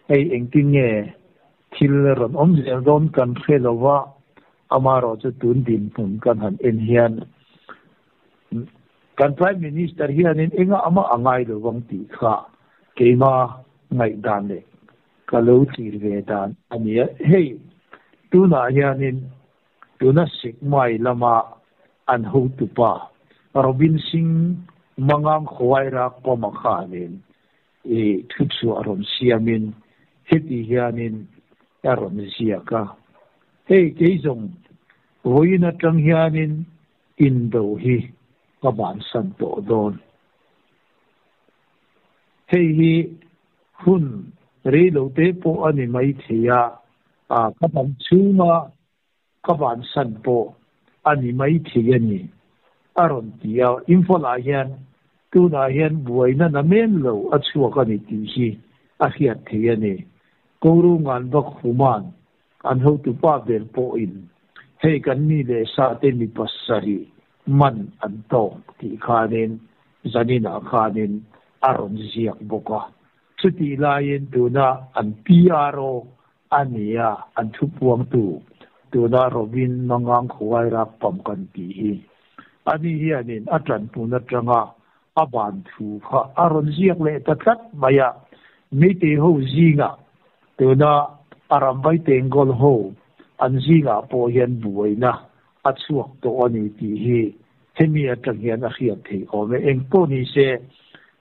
hei engtin nge thil rawn awm zel dawn kan hre lo va, amaherawh chu tun dinhmun kan han en hian kan Prime Minister hianin engah amah a ngai lo vang tih kha keima ngaihdan leh ka lo thlir ve dan a ni a. Hei tunah hianin tuna Sikmai lama an hotupa Robin Singh Mangang Khawaira Pawma khanin i thu chhuah rawn siamin heti hianin a rawn ziak a, Hei kei zawng vawiin atang hianin indo hi ka bansan tawh dawn. Hei hi hun rei lo te pawh a ni mai thei a, ka ban chhunga ka bansan pawh a ni mai thei a ni, a rawn ti a. Imphal-ah hian tunah hian buaina na men lo a chhuak a ni tih hi a hriat thei a ni. Korungan vak human an hotupa ber pawhin hei kan mi leh sa te mi pasarih man an tawk tih khanin zaninah khanin a rawn ziak bawk a. Chutih laiin tuna an PRO. A ni a, an thu puangtu tuna Robin Mangang Khuai rak pam kan tih hi. Ani hianin a tanpun atanga a ban thu kha a rawn ziak leh ta tlat mai a. Meitei ho zingah tuna a ramvai Tenggol ho an zingah pawh hian buaina a chhuak tawh a ni tih hi hemi atang hian a hriat theih awm e. Eng pawh ni se,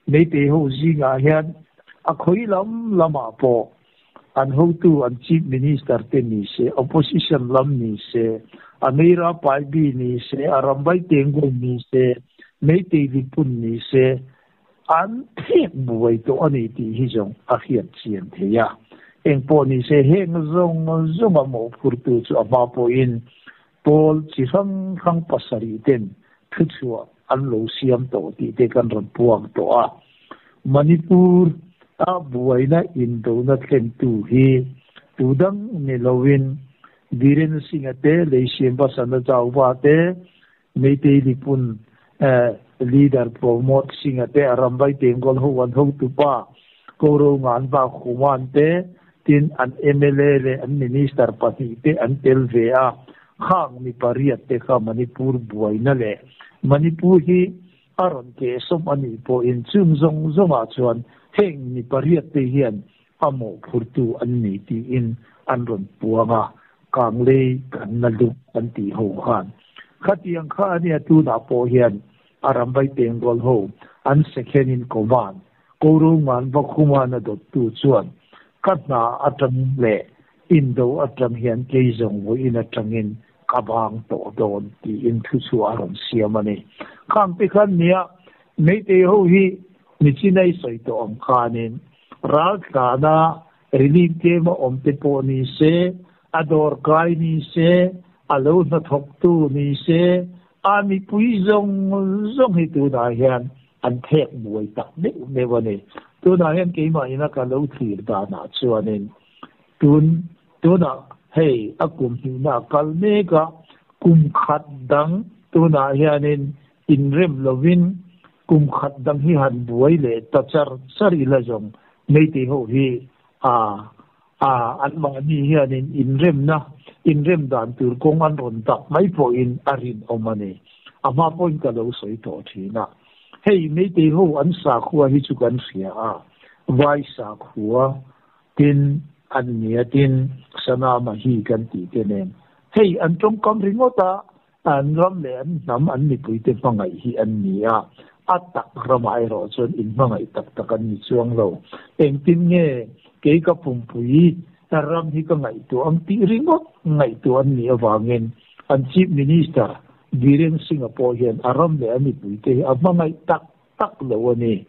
Meitei ho zingah hian a khawi lam lamah pawh an hotu an Chief Minister te ni se, Opposition lam ni se, a Meira Paibi ni se, a Rambai Tengul ni se, Meitei Lipun ni se, an phek buai tawh a ni tih hi zawng a hriat chian thei a. Eng pawh ni se, heng zawng zawnga mawhphurtu chu a hma pawhin pawl chi hrang hrang pasarih ten thuchhuah an lo siam tawh tih te kan rawn puang tawh a. Manipur a buaina indona thlentu hi tudang ni loin Biren Singh-a te, Leisiam Basana Chauba te, Meitei Lipun leader Promod Singh-a te, Arambai Tengol ho an hotupa Koro Nganva Khuman te, tin an mla leh an minister pahnih te an tel ve a. Khang mi pariat te kha Manipur buaina leh Manipur hi a rawn keh sawm a nih pawhin chung zawng zawngah chuan heng mi pariat te hian a mawhphurtu an ni tiin an rawn puang a, Kanglei kan na lup an tih ho khan. Khatiang kha a nia tunah pawh hian a ramvai pengrual ho an second in command Koroman Vakhuman a dawttu chuan ka hna atang leh indo atang hian kei zawng vawiin atangin ka bang tawh dawn tiin thuchhuah a rawn siam a ni. Khang te khan nia Meitei ho hi Nichinai sawi tawh ang khanin raltlana relief tlema awm te pawh ni se, a dawrkai ni se, a lo hnathawktu ni se, a mipui zawng zawng hi tunah hian an phek buai tak meuh meuh a ni. Tunah hian keimah ina ka lo thlir danah chuanin tun tunah hei a kum hnihna a kal mek a, kum khat dang tunah hianin inrem lovin kum khat dang hi han buai leh ta char char ila zawng Meitei ho hi a a anmahni hianin inremna inrem dan tur kawng an rawn dak mai pawhin a rinawm a ni. A hma pawhin ka lo sawi tawh thin a. Hei Meitei ho an sakhua hi chu kan hria a, vai sakhua tin an nia tin Sanama hi kan tih te nen. Hei an tawngkam ringawt a, an ram leh an hnam an mipuite hmangaih hi an ni a, a tak ramah erawh chuan inhmangaih tak tak an ni chuang lo. Engtin nge kei ka pumpui ram hi ka ngaihtuah ang tih ringawt ngaihtuah an nih avangin an Chief Minister Biren Singh-a pawh hian a ram leh a mipuite hi a hmangaih tak tak lo a ni.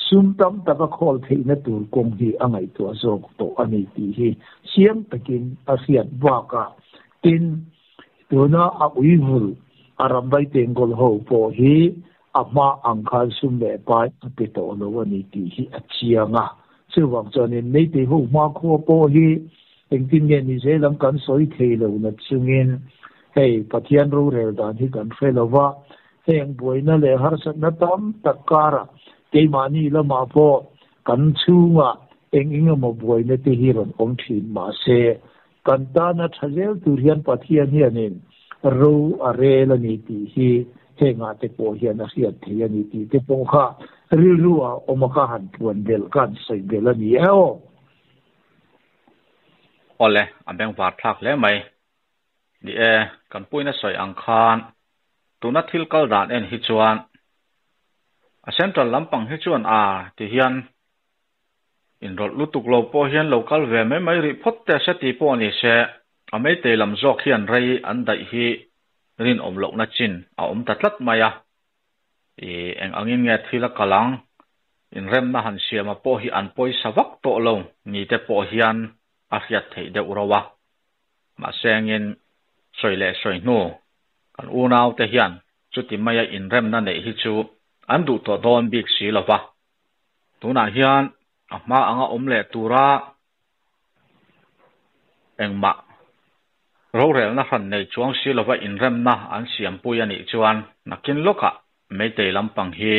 Sum tam taka khawl theihna tur kawng hi a ngaihtuah zawk tawh a ni tih hi chiang takin a hriat bakah tin, Tuna a uivul a ramvai tengkawl ho pawh hi a hma ang khan sum leh pai a pe tawh lo a ni tih hi a chiang a. Chuvang chuanin Meitei ho hmakhua pawh hi engtin nge ni zel ang kan sawi thei lo na chungin hei Pathian rorel dan hi kan hre lo va, heng buaina leh harsatna tam tak karah keimahni lamah pawh kan chhungah eng eng emaw buaina te hi rawn awm thin mahse Kan tana tha zel tur hian Pathian hianin ro a rel a ni tih hi hengah te pawh hian a hriat thei a ni tih te pawh kha rilru ah awm a ka han puan belh ka han sawi belh a ni e aw.
Awle, a bengvar thlak hle mai. Ni e, kan puina sawi ang khan tuna thil kal dan en hi chuan a central lampang hi chuan a ti hian Inrawlh lutuk lo pawh hian lo kal ve mai mai rih phawt teh se tih pawh ni se, a meitei lam zawk hian rei an daih hi rinawm lohna chin a awm ta tlat mai a. I eng angin nge thil a kal ang? Inremna han siama pawh hi an pawisa vak tawh lo ni te pawh hian a hriat theih deuh rauh a. Mahse engin sawi leh sawi hnu kan unaute hian chuti maia inremna neih hi chu an duh tawh dawn bik si lo va. Tunah hian a hma anga awm leh tura engmah rorelna hran nei chuang si lova inremna an siampui a nih chuan nakin lawkah Meitei lampang hi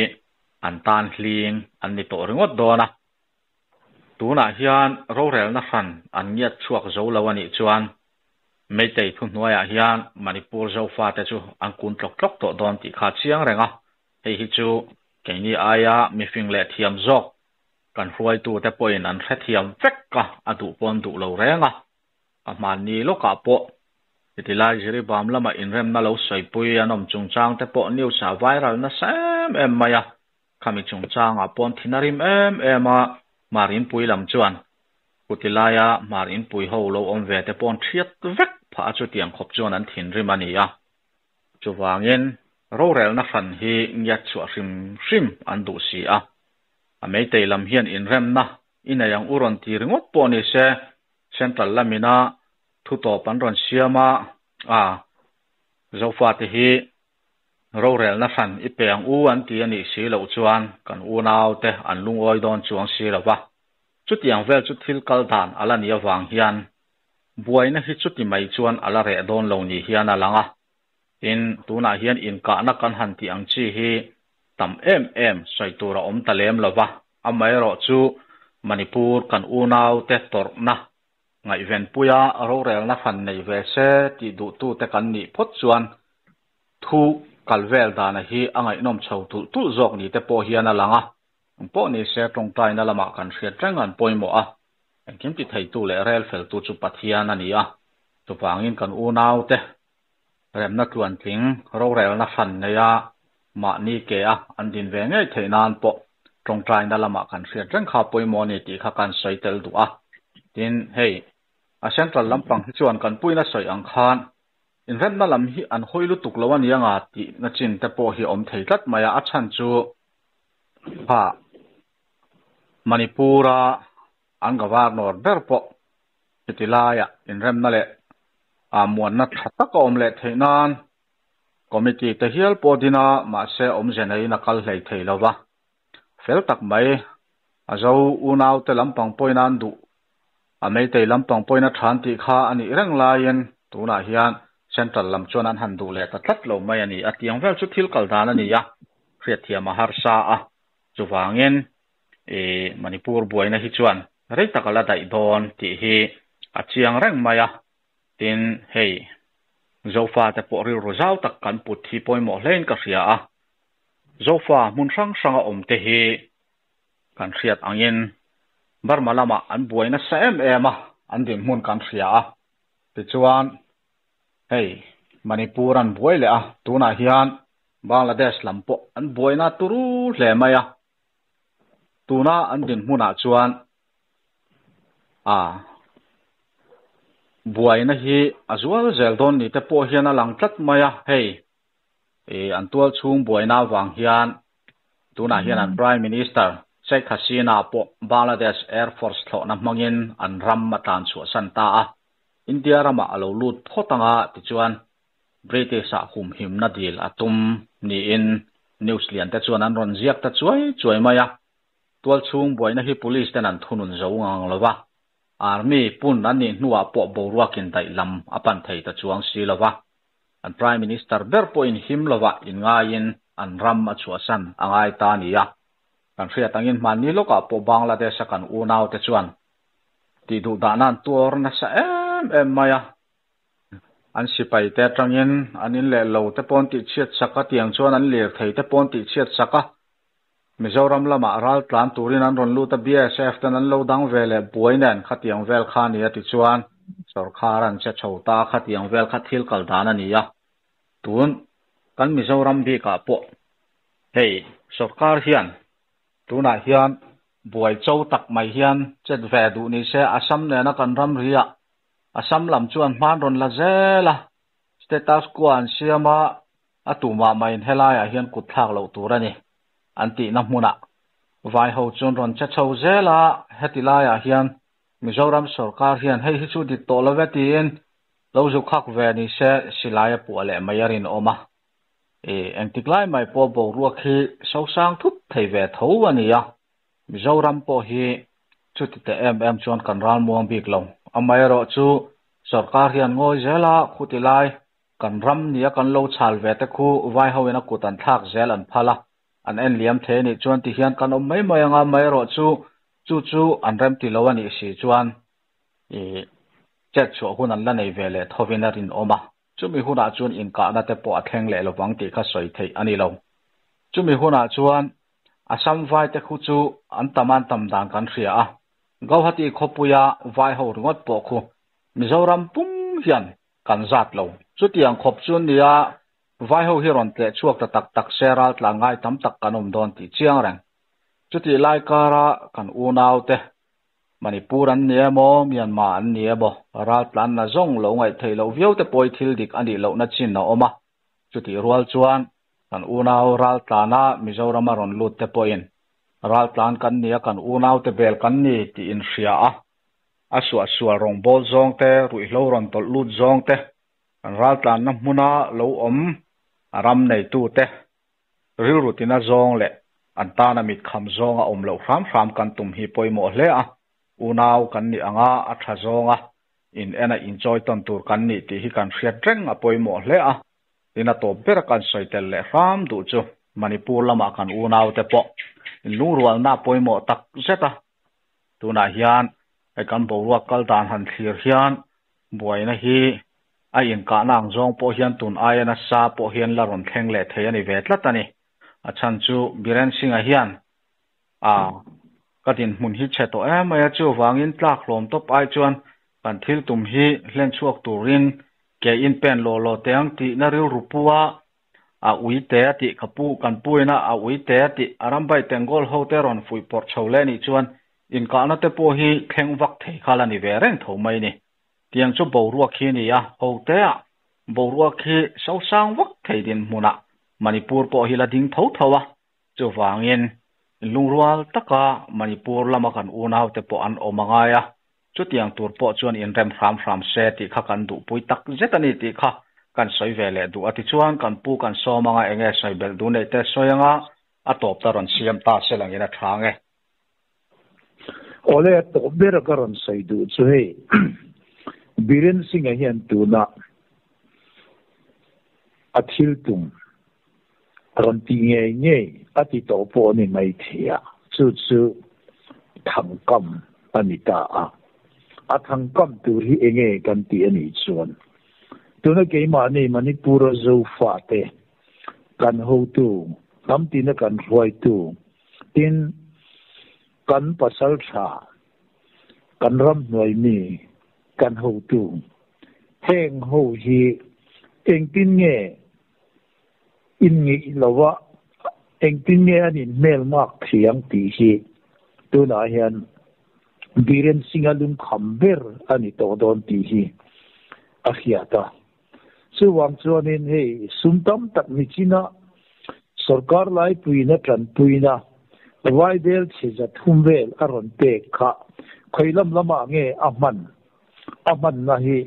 an tan hling an ni tawh ringawt dawn a. Tunah hian rorelna hran an ngiat chhuak zo lo a nih chuan Meitei thuhnuaiah hian Manipur Zofate chu an kun tlawk tlawk tawh dawn tih kha a chiang reng a, hei hi chu keini aia mifing leh thiam zawk kan hruaitute pawhin an hrethiam vek a, a duh pawn duh lo reng a. A hmanni lawkah pawh hetilai Jiribam lama inremna lo sawipui an awm chungchangte pawh news ah viral nasa em em mai a, khami chungchangah pawn thin a rim em em a, Hmar Inpui lam chuan Kuti laia Hmar Inpui ho lo awm ve te pawn thiat vek phah a chutiang khawp chuan an thinrim a ni a. Chuvangin rorelna hran hi ngiat chhuah hrim hrim an duh si a. A meitei lam hian inremna i nei ang u rawn ti ringawt pawh ni se, Central lamina thu tawp an rawn siam a, a Zofate hi rorelna hran i pe ang u an ti a nih si loh chuan kan unaute an lungawi dawn chuang si lo va. Chutiang vel chu thil kal dan a la nih avang hian buaina hi chuti mai chuan a la reh dawn lo ni hian a lang a. Tin, tunah hian inkahna kan han tih ang chi hi tam em em sawi tur a awm ta lem lo va, amaherawh chu Manipur kan unaute tawrhna ngaihvenpuia rorelna hran nei ve se tih duhtute kan nih phawt chuan thu kal vel dana hi a ngaihnawm chho tulh tulh zawk ni te pawh hian a lang a. Eng pawh ni se tawngtaina lamah kan hriat reng an pawimawh a, engkim ti theitu leh rel feltu chu Pathian a ni a, chuvangin kan unaute remna tluantling rorelna hran neia mahni ke a an din ve ngei theih nan pawh tawngtaina lamah kan hriat reng kha pawimawh a ni tih kha kan sawi tel duh a. Tin, hei a central lampang hi chuan kan puina sawi ang khan inremna lam hi an hawi lutuk lo a ni anga tih na chin te pawh hi a awm thei tlat mai a, a chhan chu kha Manipur-a an governor ber pawh Heti laiah inremna leh muanna tha tak a awm leh theih nan committee te hial pawh din a, mahse awmze neiin a kal hlei thei lo va. Fel tak mai, a zo unaute lampang pawhin an duh, a meitei lampang pawhin a than tih kha a nih reng laiin tunah hian central lam chuan an han duh leh ta tlat lo mai a ni. A tiang vel chu thil kal dan a ni a, hriatthiam a harsa a, chuvangin I Manipur buaina hi chuan rei tak a la daih dawn tih hi a chiang reng mai a, tin hei Zofa te pawh rilru zau tak kan put hi pawimawh hlein ka hria a, Zofa hmun hrang hranga awm te hi kan hriat angin Burma lamah an buai nasa em em a, an dinhmun kan hria a, tichuan hei Manipur an buai leh a, tunah hian Bangladesh lam pawh an buaina turu hle mai a. Tuna an dinhmunah chuan a buaina hi a zual zel dawn ni te pawh hian a lang tlat mai a, hei ih an tual chhung buaina avang hian tunah hian an Prime Minister Sheikh Hasina pawh Bangladesh Air Force thlawhna hmangin an ram a tlan chhuahsan ta a, India ramah a lo lut phawt anga tichuan British-ah humhimna dil a tum niin news lian te chuan an rawn ziak ta chuai chuai mai a. Tualchhung buaina hi police ten an thunun zo ngang lo va, army pun an nih hnuah pawh boruakin daih lam a pan thei ta chuang si lo va. An Prime Minister ber pawhin him lovah inngaiin an ram a chhuahsan a ngai ta a ni a. Kan hriat angin hmanni lawkah pawh Bangladesh-a kan unaute chuan tihduhdahna an tuar nasa em em mai a. An sipai te atangin an in leh lo te pawn tih chhiat sak a, tiang chuan an lirthei te pawn tih chhiat sak a. Mizoram lamah ral tlan turin an rawn lut a, BSF ten an lo dang ve leh buai nen khatiang vel kha a ni a tichuan sawrkhar an che chho ta a, khatiang vel kha thil kal dan a ni a. Tun kan Mizoram bikah pawh hei sawrkar hian tunah hian buai cho tak mai hian chet ve duh ni se Assam nena kan ramriah Assam lam chuan hman rawn la zel a, status quo an siam a, a tumah maiin helaiah hian kut thlak loh tur a ni an tihna hmunah vai ho chuan rawn che chho zel a, heti laiah hian Mizoram sorkar hian hei hi chu dik tawh lo ve tiin lo zu khak ve ni se silai a puah leh mai a rinawm a, i engtik lai mai pawh boruak hi sosang thut thei ve tho a ni a. Mizoram pawh hi chuti teh em em chuan kan ralmuang bik lo. Amaherawh chu sorkar hian ngawi zel a, khuti lai kan ram nia kan lo chhal ve te khu vai hoin a kut an thlak zel an phal a, an en liam thei anih chuan ti hian kan awm mai mai ang a, amaherawh chu Chu chu an remti lo a nih si chuan ih chet chhuah hun an la nei ve leh thovin a rinawm a. Chumi hunah chuan inkahna te pawh a thleng leh lovang tih kha sawi theih a ni lo. Chumi hunah chuan Assam vai te khu chu an tam an tam dan kan hria a, Gauhati khawpuia vai ho ringawt pawh khu Mizoram pum hian kan zat lo. Chutiang khawp chu nia vai ho hi rawn tleh chhuak ta tak tak se ral tlan ngai tam tak kan awm dawn tih chiang reng. Chutih lai kara kan unau te Manipur an ni emaw, Myanmar an ni emaw, ral tlanna zawng lo ngaih theih loh viau te pawh hi thil dik a nih lohna chin a awm a. Chutih rual chuan kan unau ral tlana Mizoram a rawn lut te pawhin ral tlan kan ni a, kan unau te bel kan ni tih in hria a. A suahsual rawngbâwl zawng te, ruihhlo rawn tawlh lut zawng te, kan ral tlanna hmuna lo awm a ram neitu te, Rilru tina zawng leh an tana mitkham zawng a awm loh hram hram kan tum hi pawimawh hle a, unau kan nih anga a tha zawnga in en a inchawi tawn tur kan nih tih hi kan hriat reng a pawimawh hle a, tin a tawp ber kan sawi tel leh hram duh chu Manipur lamah kan unau te pawh inlungrualna a pawimawh tak zet a, tunah hian hei kan boruak kal dan han thlir hian buaina hi A inkahna ang zawng pawh hian tun aia nasa pawh hian la rawn thleng leh thei a ni ve tlat a ni. A chhan chu Biren Singh-a hian a ka dinhmun hi chhe tawh em mai a, chuvangin tlak hlawm tawp ai chuan kan thil tum hi hlen chhuak turin ke in pen law law teh ang tihna rilru pu a, a ui te a tih ka pu kan pu ina a ui te a tih a rambai Tengol ho te rawn fuih pawrh chho leh nih chuan inkahna te pawh hi thleng vak thei kha la ni ve reng tho mai ni. Tiang chu boruak hi a ni a, hote-ah boruak hi sosang vak thei dinhmunah Manipur pawh hi la ding tho tho a, chuvangin lungrual taka Manipur lama kan unaute pawh an awm a ngai a, chutiang tur pawh chuan inrem hram hram se tih kha kan duhpui tak zet a ni tih kha kan sawi ve leh duh a, tichuan kan pu kan sawm anga enge sawi belh duh neih te sawi anga a tawp ta rawn siam ta se langin a tha ang e.
Awle a tawp ber a ka rawn sawi duh chu hei Biren Singh-a hian tuna a thil tum rawn tih ngei ngei a ti tawh pawh a ni mai thei a, chu chu thangkam a ni ta a. A thangkam tur hi enge kan tih a nih chuan tuna keimahni Manipur-a Zofate kan hotu, hnam tina kan hruaitu, Tin, kan pasal tha, kan ramhnuai mi, kan hotu, heng ho hi engtin nge in ngeih lova, engtin nge an inhmelmak thei ang tih hi tunah hian Biren Singh-a lungkham ber a ni tawh dawn tih hi a hriat a. Chuvang chuanin hei sum tam tak nichina sorkar laipuina tanpuina vaibel chhe za thum vel a rawn pek kha khawi lam lamah nge a hman a hmanna hi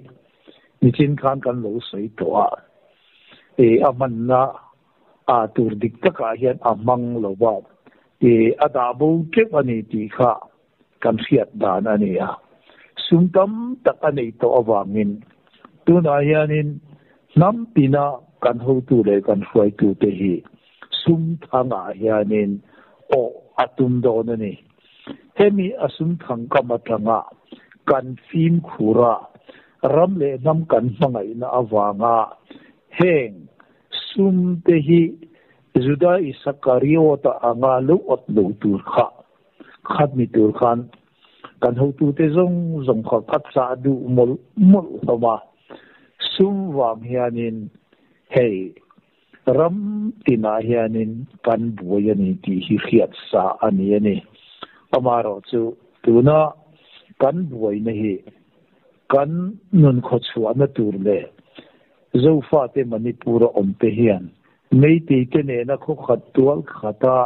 nichin khan kan lo sawi tawh a, e a hmanna a tur dik takah hian a hmang lo va, e a dah bo teuh a ni tih kha kan hriat dan a ni a, sum tam tak a neih tawh avangin tunah hianin hnam tina kan hotu leh kan hruaitute hi sum thangah hianin awh a tum dawn a ni. Hemi a sum thang kam atanga kan fimkhur a, ram leh hnam kan hmangaihna avanga heng sum te hi Juda Isakariota anga lo awt lo tur kha Khat ni tur khan kan hotute zawng zawng kha ka chah duh mawlh mawlh hlawm a, sum vang hianin hei ram tinah hianin kan buai a ni tih hi hriat sa a ni a ni. Amaherawhchu tuna kan buaina hi kan nun khawchhuahna tur leh Zofate Manipur-a awmte hian Meiteite nena khawkhat tual khata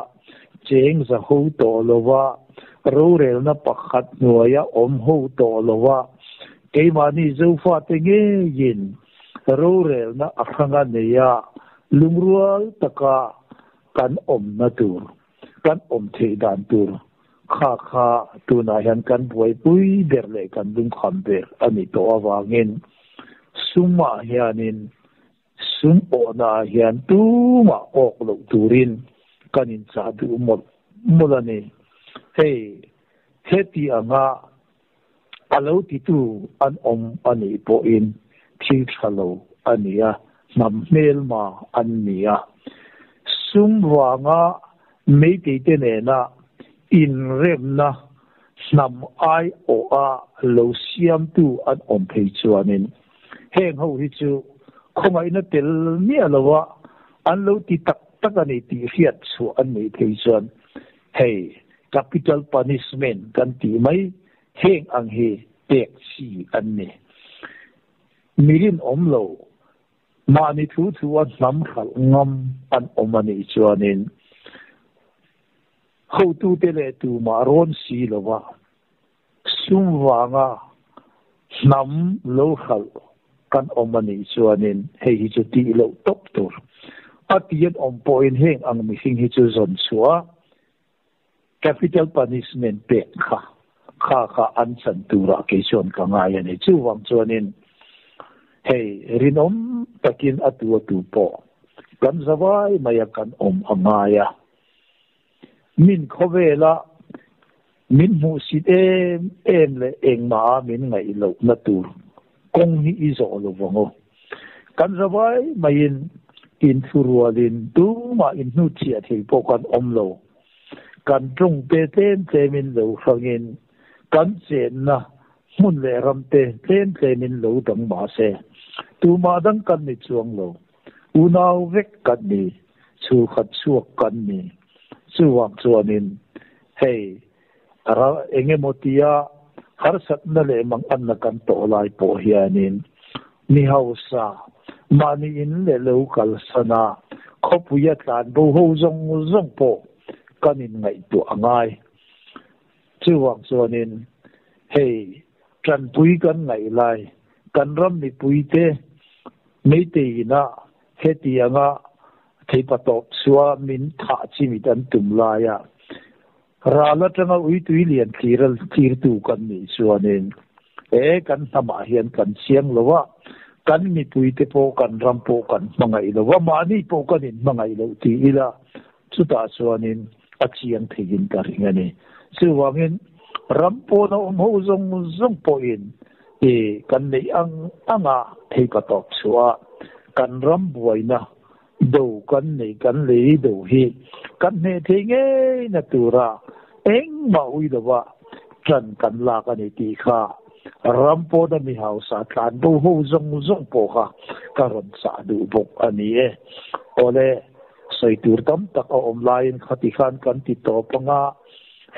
cheng za ho tawh lova, rorelna pakhat hnuaia awm ho tawh lova, keimahni Zofate ngeiin rorelna a hranga neia lungrual taka kan awmna tur, kan awm theih dan tur kha kha tunah hian kan buaipui ber leh kan lungkham ber a ni tawh avangin sumah hianin Sum awhnaah hian tumah awk loh turin kan inchah duh mawlh mawlh a ni. Hei, Heti anga a lo titu an awm a nih pawhin thil tha lo a ni a, hnam hmelma an ni a. Sum vanga Meiteite nena inremna hnam aiawha lo siamtu an awm phei chuanin heng ho hi chu khawngaihna tel miah loa an lo ti tak tak a ni tih hriat chhuah an nih phei chuan hei capital punishment kan tih mai heng ang hi pek chi an ni. Mi rinawm lo mahni thu thu a hnam hralh ngam an awm a nih chuanin hotute leh tumah rawn si lova sum vanga hnam lo hralh kan awm a nih chuanin hei hi chu tih loh tawp tur. A ti an awm pawhin heng ang mihring hi chu zawn chhuah capital punishment pek kha kha kha an chan turah kei chuan ka ngai a ni. Chuvang chuanin hei rinawm takin a tu a tu pawh kan zavai maia kan awm a ngai a. Min khawvela min hmuhsit em em leh engmah a min ngaih lohna tur kawng hi i zawh lo vang aw. Kan zavai maiin inthurualin tumah inhnutchhiah thei pawh kan awm lo. Kan tawngte tlem tlemin lo hrangin kan chenna hmun leh ramte tlem tlemin lo dang mah se tumah dang kan ni chuang lo. Unau vek kan ni, chhulkhat chhuak kan ni. Chuvang chuanin hei eng emaw tia harsatna leh manganna kan tawh lai pawh hianin mi hausa mahni in leh lo kalsan a, khawpui a tlan bo ho zawng zawng pawh kan inngaihtuah a ngai. Chuvang chuanin hei tanpui kan ngaih lai kan ram mipuite Meitei ina hetianga theipatawp chua min thah chimit an tum laia ral atanga uitui lian thlir thlirtu kan nih chuanin he kan hnamah hian kan chiang lo a, kan mipuite pawh kan ram pawh kan hmangaih lo a, mahni pawh kan inhmangaih loh ti ila chutah chuanin a chiang theiin ka ring a ni. Chuvangin ram pawna awm ho zawng zawng pawhin I kan neih ang anga thei ka tawp chhuah a, kan ram buaina do kan neih kan lei do hi kan hneh thei ngei na tura engmah ui lova ṭan kan lak a ni tih kha ram pawna mi hausa tlan bo ho zawng zawng pawh kha ka rawn chah duh bawk a ni e. Awle, sawi tur tam tak a awm laiin khati khan kan ti tawp anga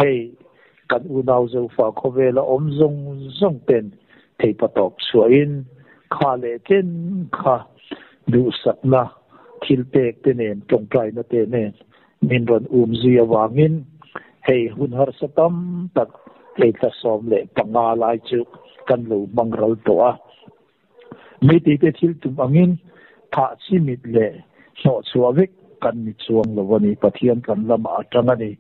hei Kan unau Zofa khawvela awm zawng zawng ten theipa tawp chhuahin kha leh chen kha duhsakna thil pek te nen tawngtaina te nen min rawn um zui avangin hei hun harsa tam tak hei thla 15 lai chu kan lo hmang ral tawh a. Meiteite thil tum angin thah chimit leh hnawhchhuah vek kan ni chuang lo a ni. Pathian kan lamah a tang a ni.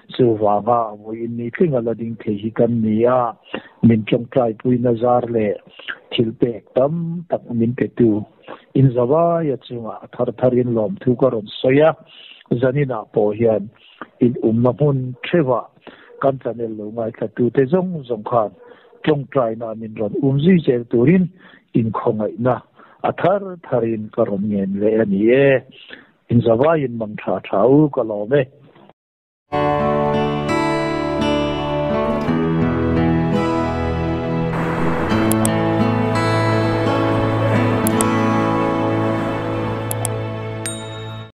Chuvanga vawiin ni tlinga la ding thei hi kan ni a, min tawngtaipuina zar leh thil pek tam tak min petu inzavaia chungah a thar tharin lawmthu ka rawn sawi a. Zaninah pawh hian in umna hmun theuhah kan channel lo ngaithlatute zawng zawng khan tawngtaina min rawn um zui zel turin inkhawngaihna a thar tharin ka rawn ngen leh a ni e. Inzavaiin mang tha tha u ka lawm e.